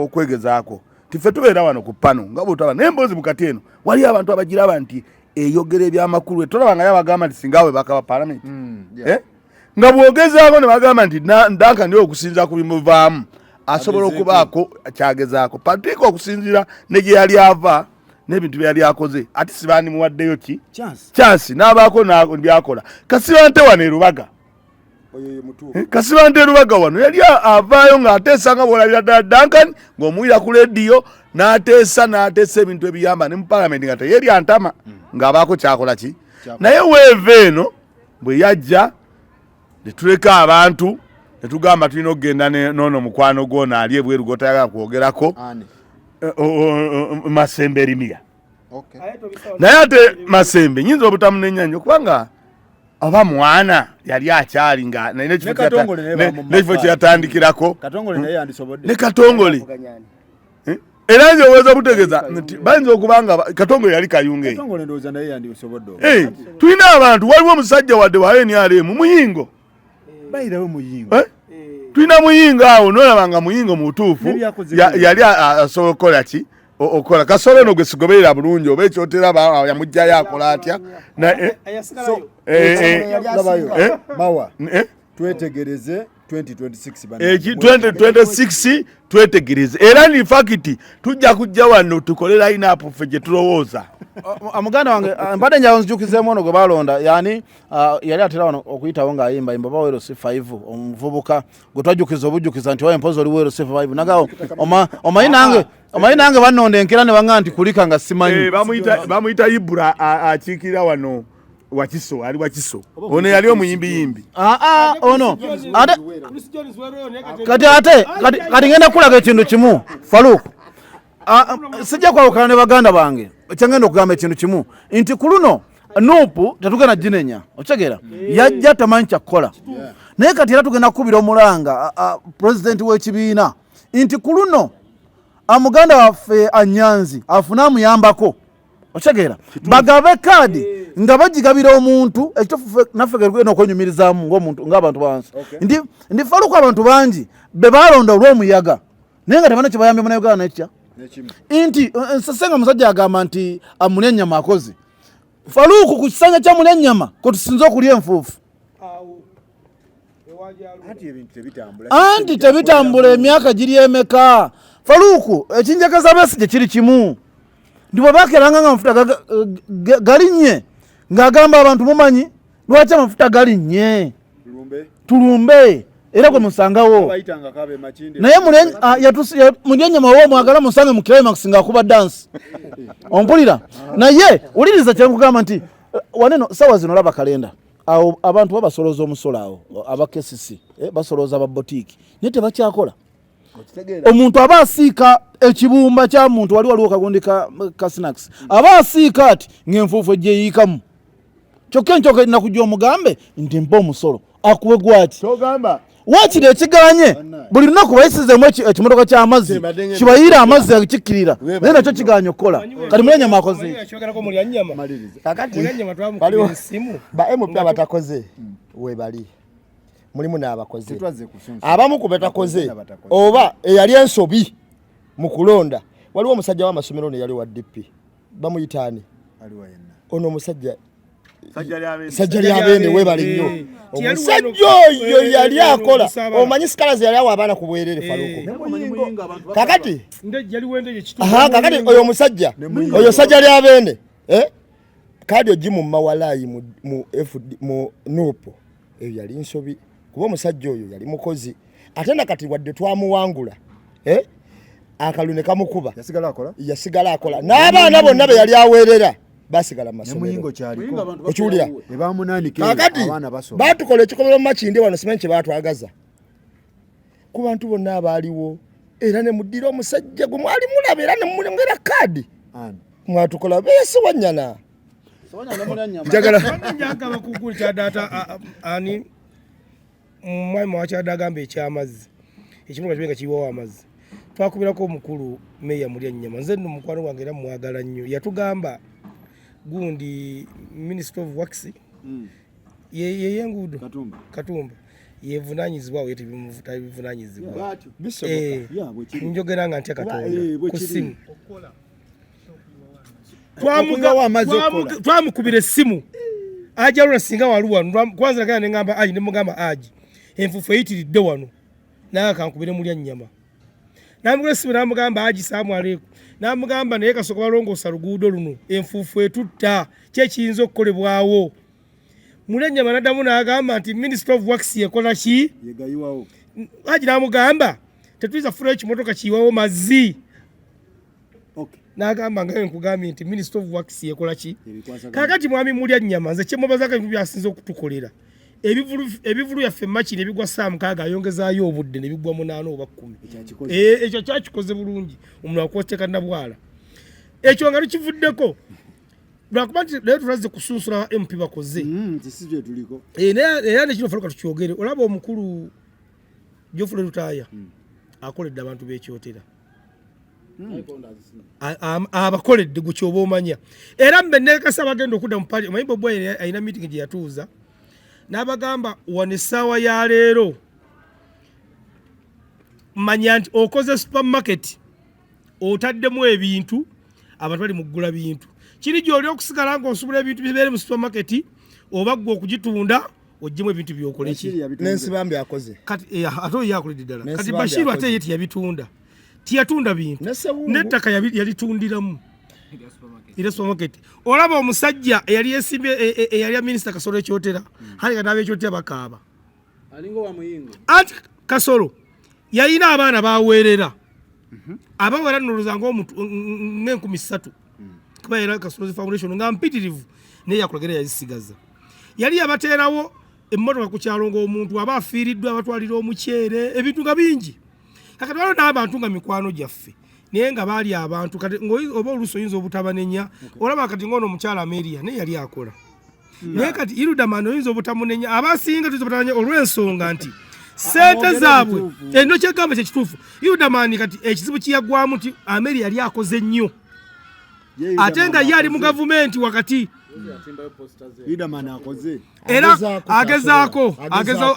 E: okwegezaako. Tiffe tubeera wano ku pano nga bw'otaba naye emboozi mukati eno waliyo abantu abagiraba nti eyogera ebyamakulu tolaba nga yabagamba nti singa awe bakaba palamenti. Nga bw'ogezaako ne bagamba nti Duncan niwe okusinziira ku bimuvaamu asobola okubaako kyagezaako. Patrick okusinziira ne gye yali ava n'ebintu bye yali akoze ate si baandimuwaddeyo ki chance n'abaako byakola. Kasibante wano e Lubaga. Kasibante Lubaga wano yali avaayo ng'ateesa nga bw'olabira ddala Duncan ng'omuwulira ku leediyo n'ateesa n'ateesa ebintu ebiyamba ne mu palamenti nga teyerya ntama ng'abaako kyakola ki. Naye weeva eno bwe yajja ne tuleka abantu ne tugamba tulina okugenda n'ono mukwano gw'ono ali ebweru gw'otayagala kwogerako.
H: Masembe Erimiya. Naye ate Masembe nyinza obutamunenya nnyo kubanga oba mwana yali akyali nga n'ekifo kyeyatandikirako ne Katongole eh? Era nze oweza obutegeeza nti bayinza okuba nga Katongole yali Kayunga eyo. Eh, tulina abantu, waliwo omusajja wadde wa NRM Muyingo. Eh? Tulina Muyingo awo, nolaba nga Muyingo mutuufu yali asobola okukola ki okola kasolo eno gwe sigoberera bulungi oba ekyotera yamugjayo akola atya.
F: Twetegereze
H: 2026, twetegereze era ni fact tujja kujja wano tukole line up ffe gye tulowooza.
B: Muganda wange, mbadde njawo nzijukizeemu ono gwe balonda yani yali atera wano okuyitawo ng'ayimba yimba ba wero C5, omuvubuka gwe twajjukiza obujjukiza nti waye mpozi oli wero C5 nagawo omanyi nange omanyi nange bannonda enkera ne baŋŋa nti kulika nga simanyi.
H: Eh, bamuyita Ibra, akiikira wano Wakiso, ali Wakiso ono yali omuyimbiyimbi.
B: Ah, ah, ono ate kati ate kati ngenda kulaga ekintu kimu, Faruk. Ah, sijja kwawukana ne baganda bange, kyengenda okugamba ekintu kimu nti ku luno NUP tetugenda ginenya, okitegeera, yajja tamanyi kyakukola, naye kati era tugenda kukubira omulanga pulezidenti w'ekibiina nti ku luno muganda waffe Anyanzi afune amuyambako, okitegeera, bagabe kaadi nga bagigabira omuntu ekituufu naffe tugenda okwenyumirizaamu ng'omuntu ng'abantu bansi ndi ndi Faluku abantu bangi be balonda olw'omuyaga naye nga tebalina kyebayambye Munauganda nekya nti nsenga musajja agamba nti amulya ennyama akoze Faluku ku kisanja kya mulya ennyama kwe tusinze okulya enfuufu anti tebitambula emyaka giri emeka. Faluku, ekinjagaza Besigye kiri kimu nti bwe bakeranga nga amafuta galinnye ng'agamba abantu mumanyi lwaki amafuta galinnye, tulumbe era gwe musangawo naye mulya ennyama wowe mwagala musange mu climax ng'akuba dansi ompulira naye wuliriza kyenkugamba nti waneno sawa zino laba kalenda awo abantu babasolooza omusolo awo aba KCC basolooza aba botiiki naye tebakyakola. Omuntu aba asiika ekibumba kya muntu wali waliwo kagundi ka snacks aba asiika ati ng'enfuufu ejja eyiikamu kyokka enkyoka erina kujja omugambe nti mpa omusolo akuwe gwaki wakiri ekiganye buli lunaku bayisizeemu ekimotoka ky'amazzi kibayiire amazzi akikkirira naye nakyo kiganye okukola. Kati Mulyannyama akoze
A: Kakati ba MP abatakoze webali mulimu n'abakoze abamu ku betakoze oba eyali ensobi mu kulonda waliwo omusajja w'amasomero ono yali wa DP bamuyita ani ono omusajja Sajja Lyabene, webale nnyo. Omusajja oyo yali akola omanyi sikalazi yali awa abaana ku bwerere, Faluko. Kakati kakati oyo omusajja oyo Sajja Lyabene kaadi ogimumma walaayi mu FD mu NUP eyo yali nsobi kuba omusajja oyo yali mukozi ate nakati wadde twamuwangula akalulu ne kamukuba yasigala akola n'abaana bonna be yali aweerera basigala mu masomero, okiwulira? Kakati batukola ekikolero mu Makindye wano simanyi kye batwagaza ku bantu bonna abaaliwo era ne muddira omusajja gwe mwali mulaba era ne mumulengera kaadi mwatukola beesi wanyana.
D: Njagala ani mwami wakyadde agamba ekyamazzi ekibuga kibe nga kiyiwawo amazzi twakubirako omukulu meeya Mulyannyama, nze nno mukwano gwange era mwagala nnyo, yatugamba gundi Minister of Works yeyenguudo Katumba yevunanyizibwa awo yetebivunanyizibwa njogera nga ntya Katonda ku ssimu twamukubira essimu ajalula singa wali wano kwanza nagenda nengamba aji nemugamba aji enfuufu eyitiridde wano naye kankubire mulya nnyama namugula essimu namugamba aji salaamu aleikum namugamba naye kasooka balongoosa luguudo luno enfuufu etutta ki ekiyinza okukolebwawo mulya nnyama naddamu n'agamba nti Minister of Works yekola ki aji namugamba tetuyinza kufunayo ekimotoka kiyiwawo mazzi n'agamba nga nkugambye nti Minister of Works yekola ki. Kakati mwami mulya nnyama nze kyemubazako ebintu byasinze okutukolera. Ebivulu byaffe makiri ebigwa saa 6 ayongezaayo obudde ne bigwa 8 oba 10. Ekyo kyakikoze bulungi, omuntu akwoteka nabwala. Ekyo nga lukivuddeko lwakuba nti leero tulaze kusunsula MP bakoze. Era nekino Faluka tukyogere, olaba omukulu Geoffrey Lutaaya akoledde abantu b'ekyotera. Abakoledde gwe kyoba omanya. Era mbe neekasa abagenda okudda mu pali, omanyi Bobi Wine alina meeting gye yatuuza n'abagamba wano essaawa ya leero manya nti okoze supermarket otaddemu ebintu, abantu bali mu kugula bintu. Kiri gy'oli okusigala ng'osobola ebintu bibeere mu supermarket oba ggwe okugitunda oggyemu ebintu by'okola ki.
A: N'ensibambi akoze.
D: Kati ate oyo akoledde ddala. Kati Bashiru ate ye teyabitunda. Tiyatunda bintu. N'ettaka yalitundiramu. Era supermarket. Olaba omusajja eyali yesimbye eyali minisita Kasolo ekyotera. Hali kati n'abekyotera bakaaba.
B: Alinga wa Muyingo.
D: Anti Kasolo yalina abaana baweerera. Abawera nnoloza ng'enkumi ssatu. Kuba era Kasolo Foundation nga mpitirivu naye yakulagera yazisigaza. Yali yabateerawo emmotoka ku kyalo ng'omuntu aba afiiriddwa abatwalira omuceere ebintu nga bingi. Kakati waliwo n'abantu nga mikwano gyaffe naye nga baali abantu kati oba oluusi oyinza obutabanenya. Olaba kati ng'ono omukyala Amelia naye yali akola. Naye kati Irudaman oyinza obutamunenya, abasinga tuyinza obutamunenya olw'ensonga nti ssente zaabwe eno kyegamba kye kituufu. Irudaman kati ekizibu kiyagwamu nti Amelia yali akoze nnyo ate nga ye ali mu gavumenti wakati. Era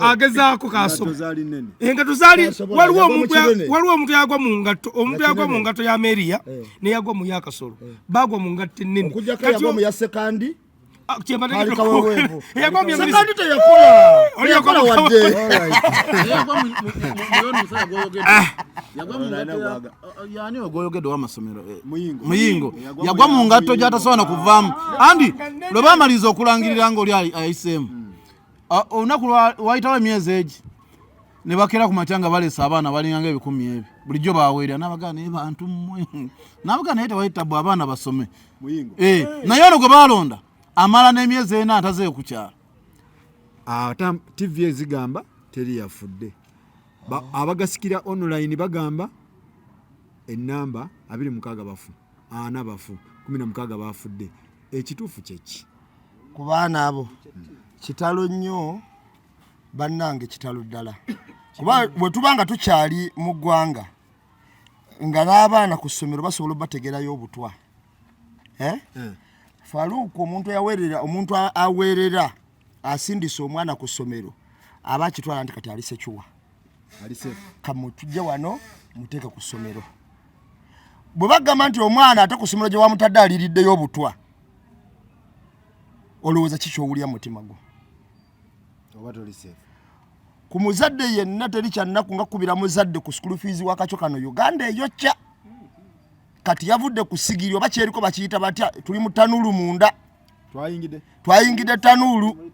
D: agezaako kasobo engatto zaali waliwo omuntu yagwa mu ngatto, omuntu yagwa mu ngatto ya Amelia ne yagwa mu ya Kasolo, bagwa mu ngatto ennene.
A: Okuggyako yagwa mu ya Sekandi.
D: Sekandi
A: teyakola wadde.
B: Yani ogwoyogedde ow'amasomero Muyingo yagwa mu ngatto gy'atasobola kuvaamu. Andi lwe baamaliriza okulangirira ng'oli ayiseemu olunaku wayitawo emyezi egi ne bakeera ku makya nga baleese abaana balinga ng'ebikumi ebi bulijjo baweerera n'abagamba naye bantu mmwe n'abagamba naye tewayita bwe abaana basome. Naye ono gwe baalonda amala n'emyezi ena atazeeyo ku kyalo.
F: Ate TV ezigamba teri yafudde. Abagasikira online bagamba ennamba 26 bafu, 4 bafu, 16 bafudde. Ekituufu kye ki?
A: Ku baana abo kitalo nnyo bannange, kitalo ddala. Kuba bwe tuba nga tukyali mu ggwanga nga n'abaana ku ssomero basobola obategeerayo obutwa. Faruku omuntu yaweerera, omuntu aweerera asindisa omwana ku ssomero aba akitwala nti kati ali secure. Kamutujje wano muteeke ku ssomero. Bwe bagamba nti omwana ate ku ssomero gye wamutadde aliriddeyo obutwa, olowooza ki ky'owulira mu mutima gwo?
F: Oba toli safe.
A: Ku muzadde yenna teri kyannaku nga kubira muzadde ku school fees wakakyo kano Uganda eyokya. Kati yavudde ku sigiri oba kyeriko bakiyita batya, tuli mu tanuulu munda. Twayingidde tanuulu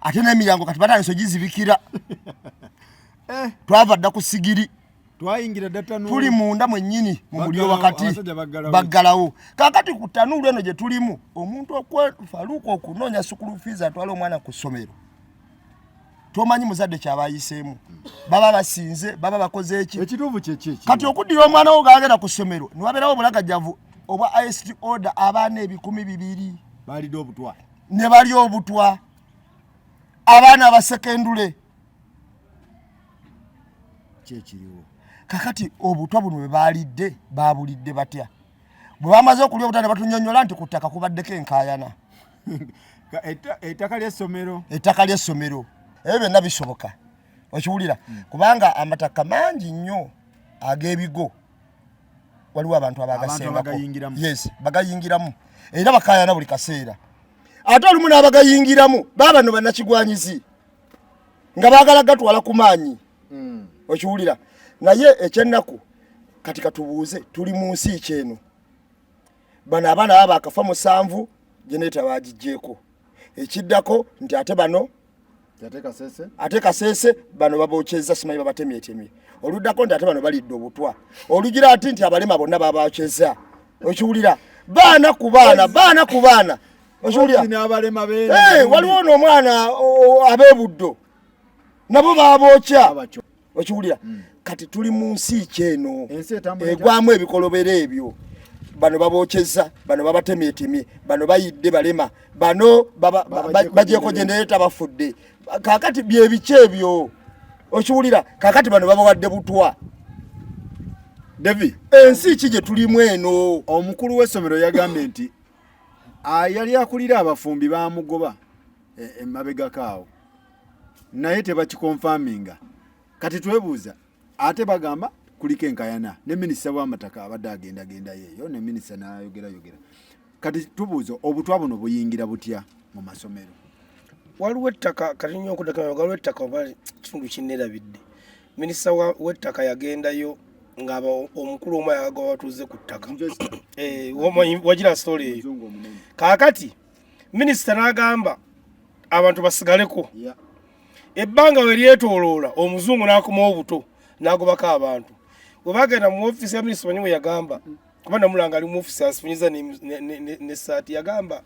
A: ate n'emiryango kati batandise ogizibikira. Twava dda ku sigiri. Tuli munda mwennyini mu muliro wakati baggalawo. Kaakati ku tanuulu eno gye tulimu omuntu Faruku okunoonya school fees atwala omwana ku ssomero. Tomanyi muzadde kyaba ayiseemu. Baba basinze, baba bakoze eki.
F: Ekituufu kye ki?
A: Kati okuddira omwana wo ng'agenda ku ssomero ne wabeerawo obulagajjavu obwa ICT order abaana 2000.
F: Balidde obutwa.
A: Ne balya obutwa. Abaana abasekendule.
F: Kyekiriwo.
A: Kakati obutwa buno bwe baalidde, baabulidde batya? Bwe bamaze okulya obutwa ne batunyonnyola nti ku ttaka kubaddeko enkaayana.
F: Ettaka ly'essomero.
A: Ettaka ly'essomero. Ebyo byonna bisoboka. Okiwulira? Kubanga amataka mangi nnyo ag'ebigo waliwo abantu abagasengako. Yes, bagayingiramu. Era bakaayana buli kaseera. Ate olumu n'abagayingiramu baba bano bannakigwanyizi nga baagala gatwala ku maanyi. Okiwulira? Naye ekyennaku kati katubuuze tuli mu nsi ki eno? Bano abaana baba bakafa 7 generator bagiggyeeko. Ekiddako nti ate bano ate Kasese bano babokyezza simanyi babatemyetemye. Oluddako nti ate bano balidde obutwa. Olugira ati nti abalema bonna babokyezza. Okiwulira? Baana ku baana, baana ku baana. Okiwulira? Waliwo n'omwana ab'ebuddo nabo babookya. Okiwulira? Kati tuli mu nsi ki eno egwamu ebikolobero ebyo? Bano babokyeza, bano babatemyetemye, bano bayidde balema, bano bagyeko gendereta bafudde. Kakati byebiki ebyo? Okiwulira? Kakati bano babawadde butwa.
F: Devi,
A: ensi ki gye tulimu eno?
F: Omukulu w'essomero yagambye nti yali akulira abafumbi bamugoba emabegako awo, naye tebakikonfaminga. Kati twebuuza, ate bagamba kuliko enkayana ne minisita w'amataka abadde agendagendayo eyo, ne minisita n'ayogerayogera. Kati tubuuza, obutwa buno buyingira butya mu masomero?
D: Waliwo ettaka kati nnyo okuddako, waliwo ettaka oba kitundu kinnerabidde. Minisita w'ettaka yagendayo ng'aba omukulu omu ayagala batuuze ku ttaka. Wagira story eyo. Kaakati minisita n'agamba abantu basigaleko. Ebbanga we lyetooloola omuzungu n'akoma obuto n'agobako abantu. Bwe bagenda mu ofiisi ya minisita, manyi bwe yagamba, kuba namulanga ali mu ofiisi asifunyiza n'essaati, yagamba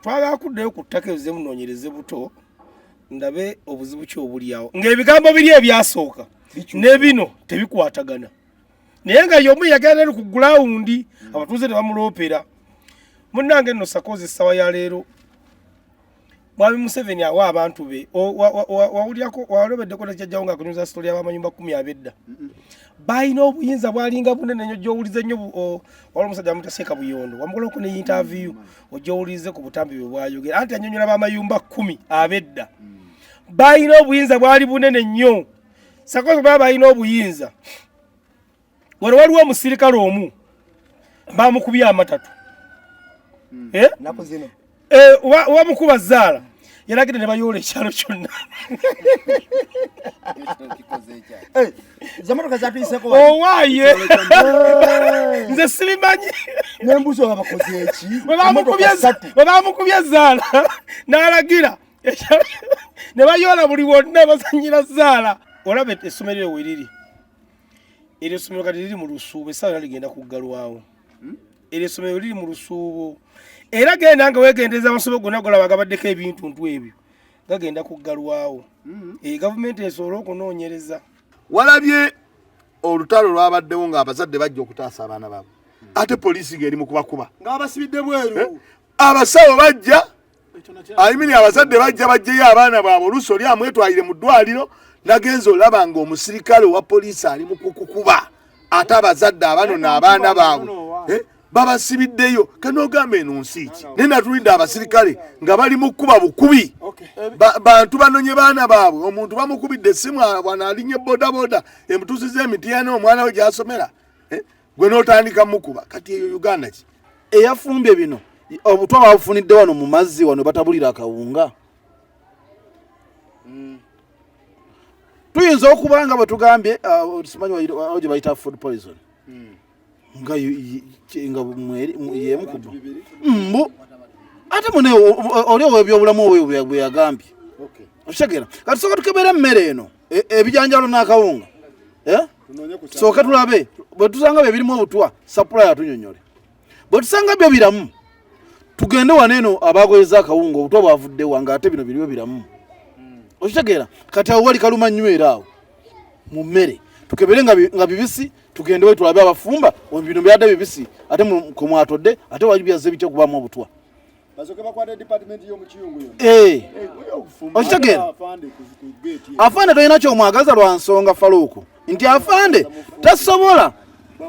D: twagala kuddayo ku ttaka ezo munoonyereze buto ndabe obuzibu ki obuli awo, ng'ebigambo biri ebyasooka ne bino tebikwatagana, naye nga y'omu yagenda ku gulawundi abatuuze ne bamuloopera. Munnange nno sakozi essaawa ya leero Mwami Museveni awa abantu be wawulirako walobeddeko nekyajjawo nga kunyuza sitori y'abamayumba 10 ab'edda balina obuyinza bwalinga bunene nnyo, gy'owulize nnyo. Waliwo omusajja bamuyita Seeka Buyondo, wamukolako ne interview, ojja owulirize ku butambi bwe bwayogera, anti annyonnyola b'amayumba 10 ab'edda balina obuyinza bwali bunene nnyo. Sakozi baba balina obuyinza. Wano waliwo omusirikale omu bamukubye amatatu, wamukuba zaala yalagidde ne bayoola ekyalo kyonna. Owaaye nze sibimanyi.
A: Nembuzi oba bakoze eki?
D: Bwe bamukubye zaala n'alagira ne bayoola buli wonna bazanyira zaala. Olaba essomero eryo weriri, eryo essomero kati liri mu lusuubo, essaawa yonna ligenda kuggalwawo. Eryo essomero liri mu lusuubo, era genda nga weegendereza, amasomero gonna golaba gabaddeko ebintuntu ebyo gagenda kuggalwawo. Gavumenti esobole okunoonyereza.
E: Walabye olutalo lwabaddewo ng'abazadde bajja okutaasa abaana baabwe, ate poliisi ng'eri mu kubakuba
A: ng'abasibidde bweru.
E: Abasawo bajja ayimini, abazadde bajja bajjeyo abaana baabwe, oluusi oli amwetwalire mu ddwaliro, nagenza olaba nga omusirikale owa poliisi ali mu kukukuba, ate abazadde abanona abaana baabwe babasibiddeyo. Kanogamba eno nsi ki? Naye natulidde abasirikale nga bali mu kkuba bukubi bantu banonye baana baabwe. Omuntu bamukubidde essimu, wano alinye bodaboda emutuusiza emityana omwana we gy'asomera, gwe n'otandika mukuba. Kati eyo Uganda ki?
B: Eyafumbye bino obutwa babufunidde wano mu mazzi wano batabulira akawunga. Tuyinza okuba nga bwe tugambye, simanyi gye bayita food poison, nga yemu kubo mbu ate mune oli ow'ebyobulamu owe bwe yagambye. Okitegeera? Kati tusooka tukebera emmere eno, ebijanjalo n'akawunga, tusooke tulabe. Bwe tusanga bye birimu obutwa, supplier atunyonyole. Bwe tusanga byo biramu, tugende wano eno abagoyeza akawunga, obutwa bwavuddewa nga ate bino biriwo biramu? Okitegeera? Kati awo wali kaluma nywera awo mu mmere, tukebere nga bibisi, tugende we tulabe abafumba bino byadde bibisi, ate kwe mwatodde, ate wali byazze bitya okubaamu obutwa? Okitegeera? Afande tolina kyomwagaza lwa nsonga Faluuku nti afande tasobola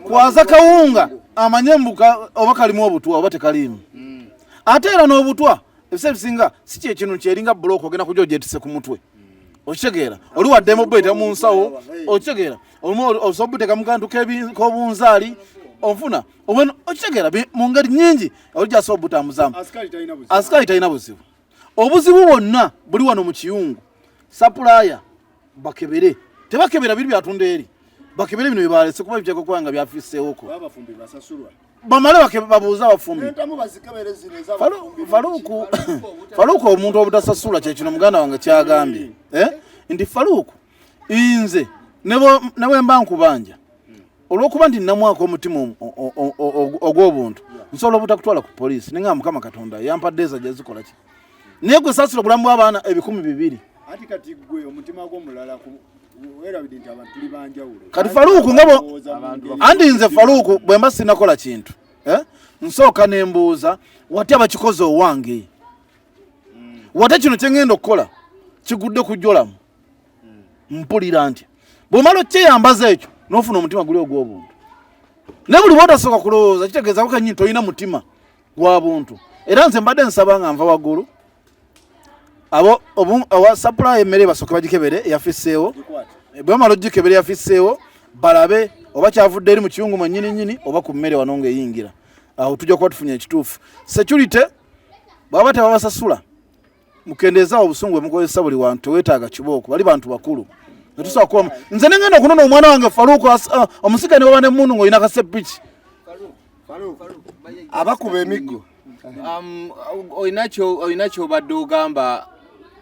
B: kwaza kawunga amanye mbu oba kalimu obutwa oba tekaliimu. Ate era n'obutwa ebiseera ebisinga si kyekintu kyeringa bulooka ogenda kujja ogyetise ku mutwe. Okitegeera? Oli waddemu obuteeka mu nsawo. Okitegeera? Olumu osobola obuteeka mu kantu k'obunzaali onfuna. Okitegeera? Mu ngeri nyingi oli gyasobola obutambuzaamu. Asikali talina buzibu. Obuzibu bwonna buli wano mu kiyungu. Supplier bakebere, tebakebera biri byatunda eri, bakebere bino byebalese kuba biteekwa okuba nga byafiiseewoko. Bamale babuuze abafumbi. Faluuku, Faluuku, omuntu obutasasula kyekino muganda wange kyagambye, eh? Nti Faluuku, nze ne bwe mba nkubanja Olw'okuba nti nnamwako omutima ogw'obuntu, nsobola obutakutwala ku poliisi ne ngamba Mukama Katonda yampadde ezo ajja zikola ki, naye gwe saasira obulamu bw'abaana 2000.
F: Anti kati gwe omutima gwo mulala werabidde nti abantu tuli banjawulo.
B: Kati Faruku nga anti nze Faruku bwe mba sinakola kintu nsooka ne mbuuza watya bakikoze owange, watya kino kye ngenda okukola kigudde ku jolamu, mpulira ntya. Bw'omala okyeyambaza ekyo n'ofuna omutima guli ogw'obuntu, naye buli bw'otasooka kulowooza kitegeeza ko kennyini tolina mutima gwa buntu. Era nze mbadde nsaba nga nva waggulu abo owa supply emmere basooke bagikebere eyafisseewo, bwe bamala ogikebera eyafisseewo balabe oba kyavudde eri mu kiyungu mwennyini nnyini oba ku mmere wano ng'eyingira. Awo tujja kuba tufunye ekituufu. Security bwaba tebabasasula mukendeeza obusungu bwe mukozesa buli wantu, teweetaaga kibooko, bali bantu bakulu. Tetusobola kuba nze ne ngenda okunona omwana wange Faruku omusiga ne waba ne mundu ng'olina kasepiki.
A: Abakuba emiggo.
C: Olina ky'obadde ogamba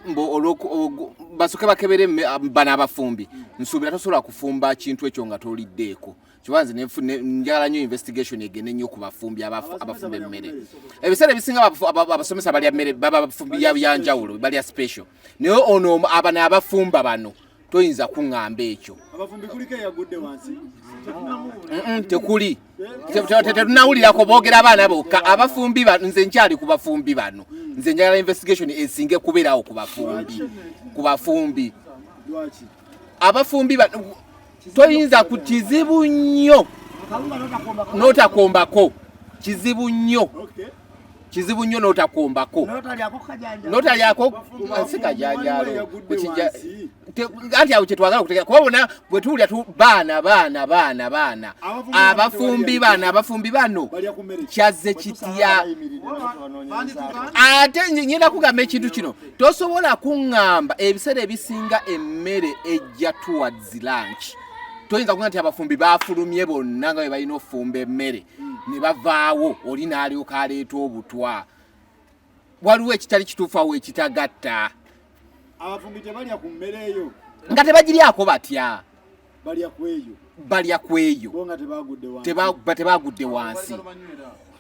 C: mbu basooke bakebere bano abafumbi. Nsuubira tosobola kufumba kintu ekyo nga toliddeeko. Kiba nze njagala nnyo investigation egende nnyo ku bafumbi abafumba emmere. Ebiseera ebisinga abasomesa balya mmere, baba bafumbi ya njawulo, balya special. Naye ono abano abafumba bano toyinza kuŋŋamba ekyo.
F: Abafumbi kuliko eyagudde wansi?
C: Tekuli. Tetunawulirako boogera abaana bokka. Abafumbi bano, nze nkyali ku bafumbi bano. Nze njagala investigation esinge kubeerawo ku bafumbi. Ku bafumbi.
F: Lwaki?
C: Abafumbi bano toyinza ku kizibu nnyo n'otakombako. Kizibu nnyo. Kizibu nnyo n'otakombako. N'otalyako si kajanjaalo. Anti awo kye twagala okutegera, kuba bonna bwe tuwulira baana, baana, baana, baana. Abafumbi bano, abafumbi bano kyazze kitya? Ate ngenda kugamba ekintu kino, tosobola kuŋŋamba ebiseera ebisinga emmere ejja towards lunch. Toyinza kugamba nti abafumbi baafulumye bonna nga bwe balina okufumba emmere ne bavaawo, oli n'alyoka aleeta obutwa. Waliwo ekitali kituufu awo ekitagatta.
F: Abafumbi tebalya ku mmere eyo.
C: Nga tebagiryako batya?
F: Balya ku eyo.
C: Balya ku eyo.
F: Bo nga tebagudde wansi.
C: Tebagudde wansi.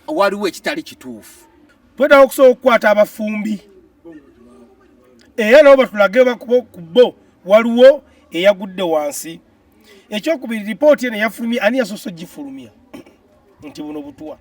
C: Waliwo ekitali kituufu.
D: Twetaaga okusobola okukwata abafumbi. Era nabo batulage ku bo waliwo eyagudde wansi. Ekyokubiri, ripooti eno yafulumye, ani yasoose ogifulumya nti buno butwa?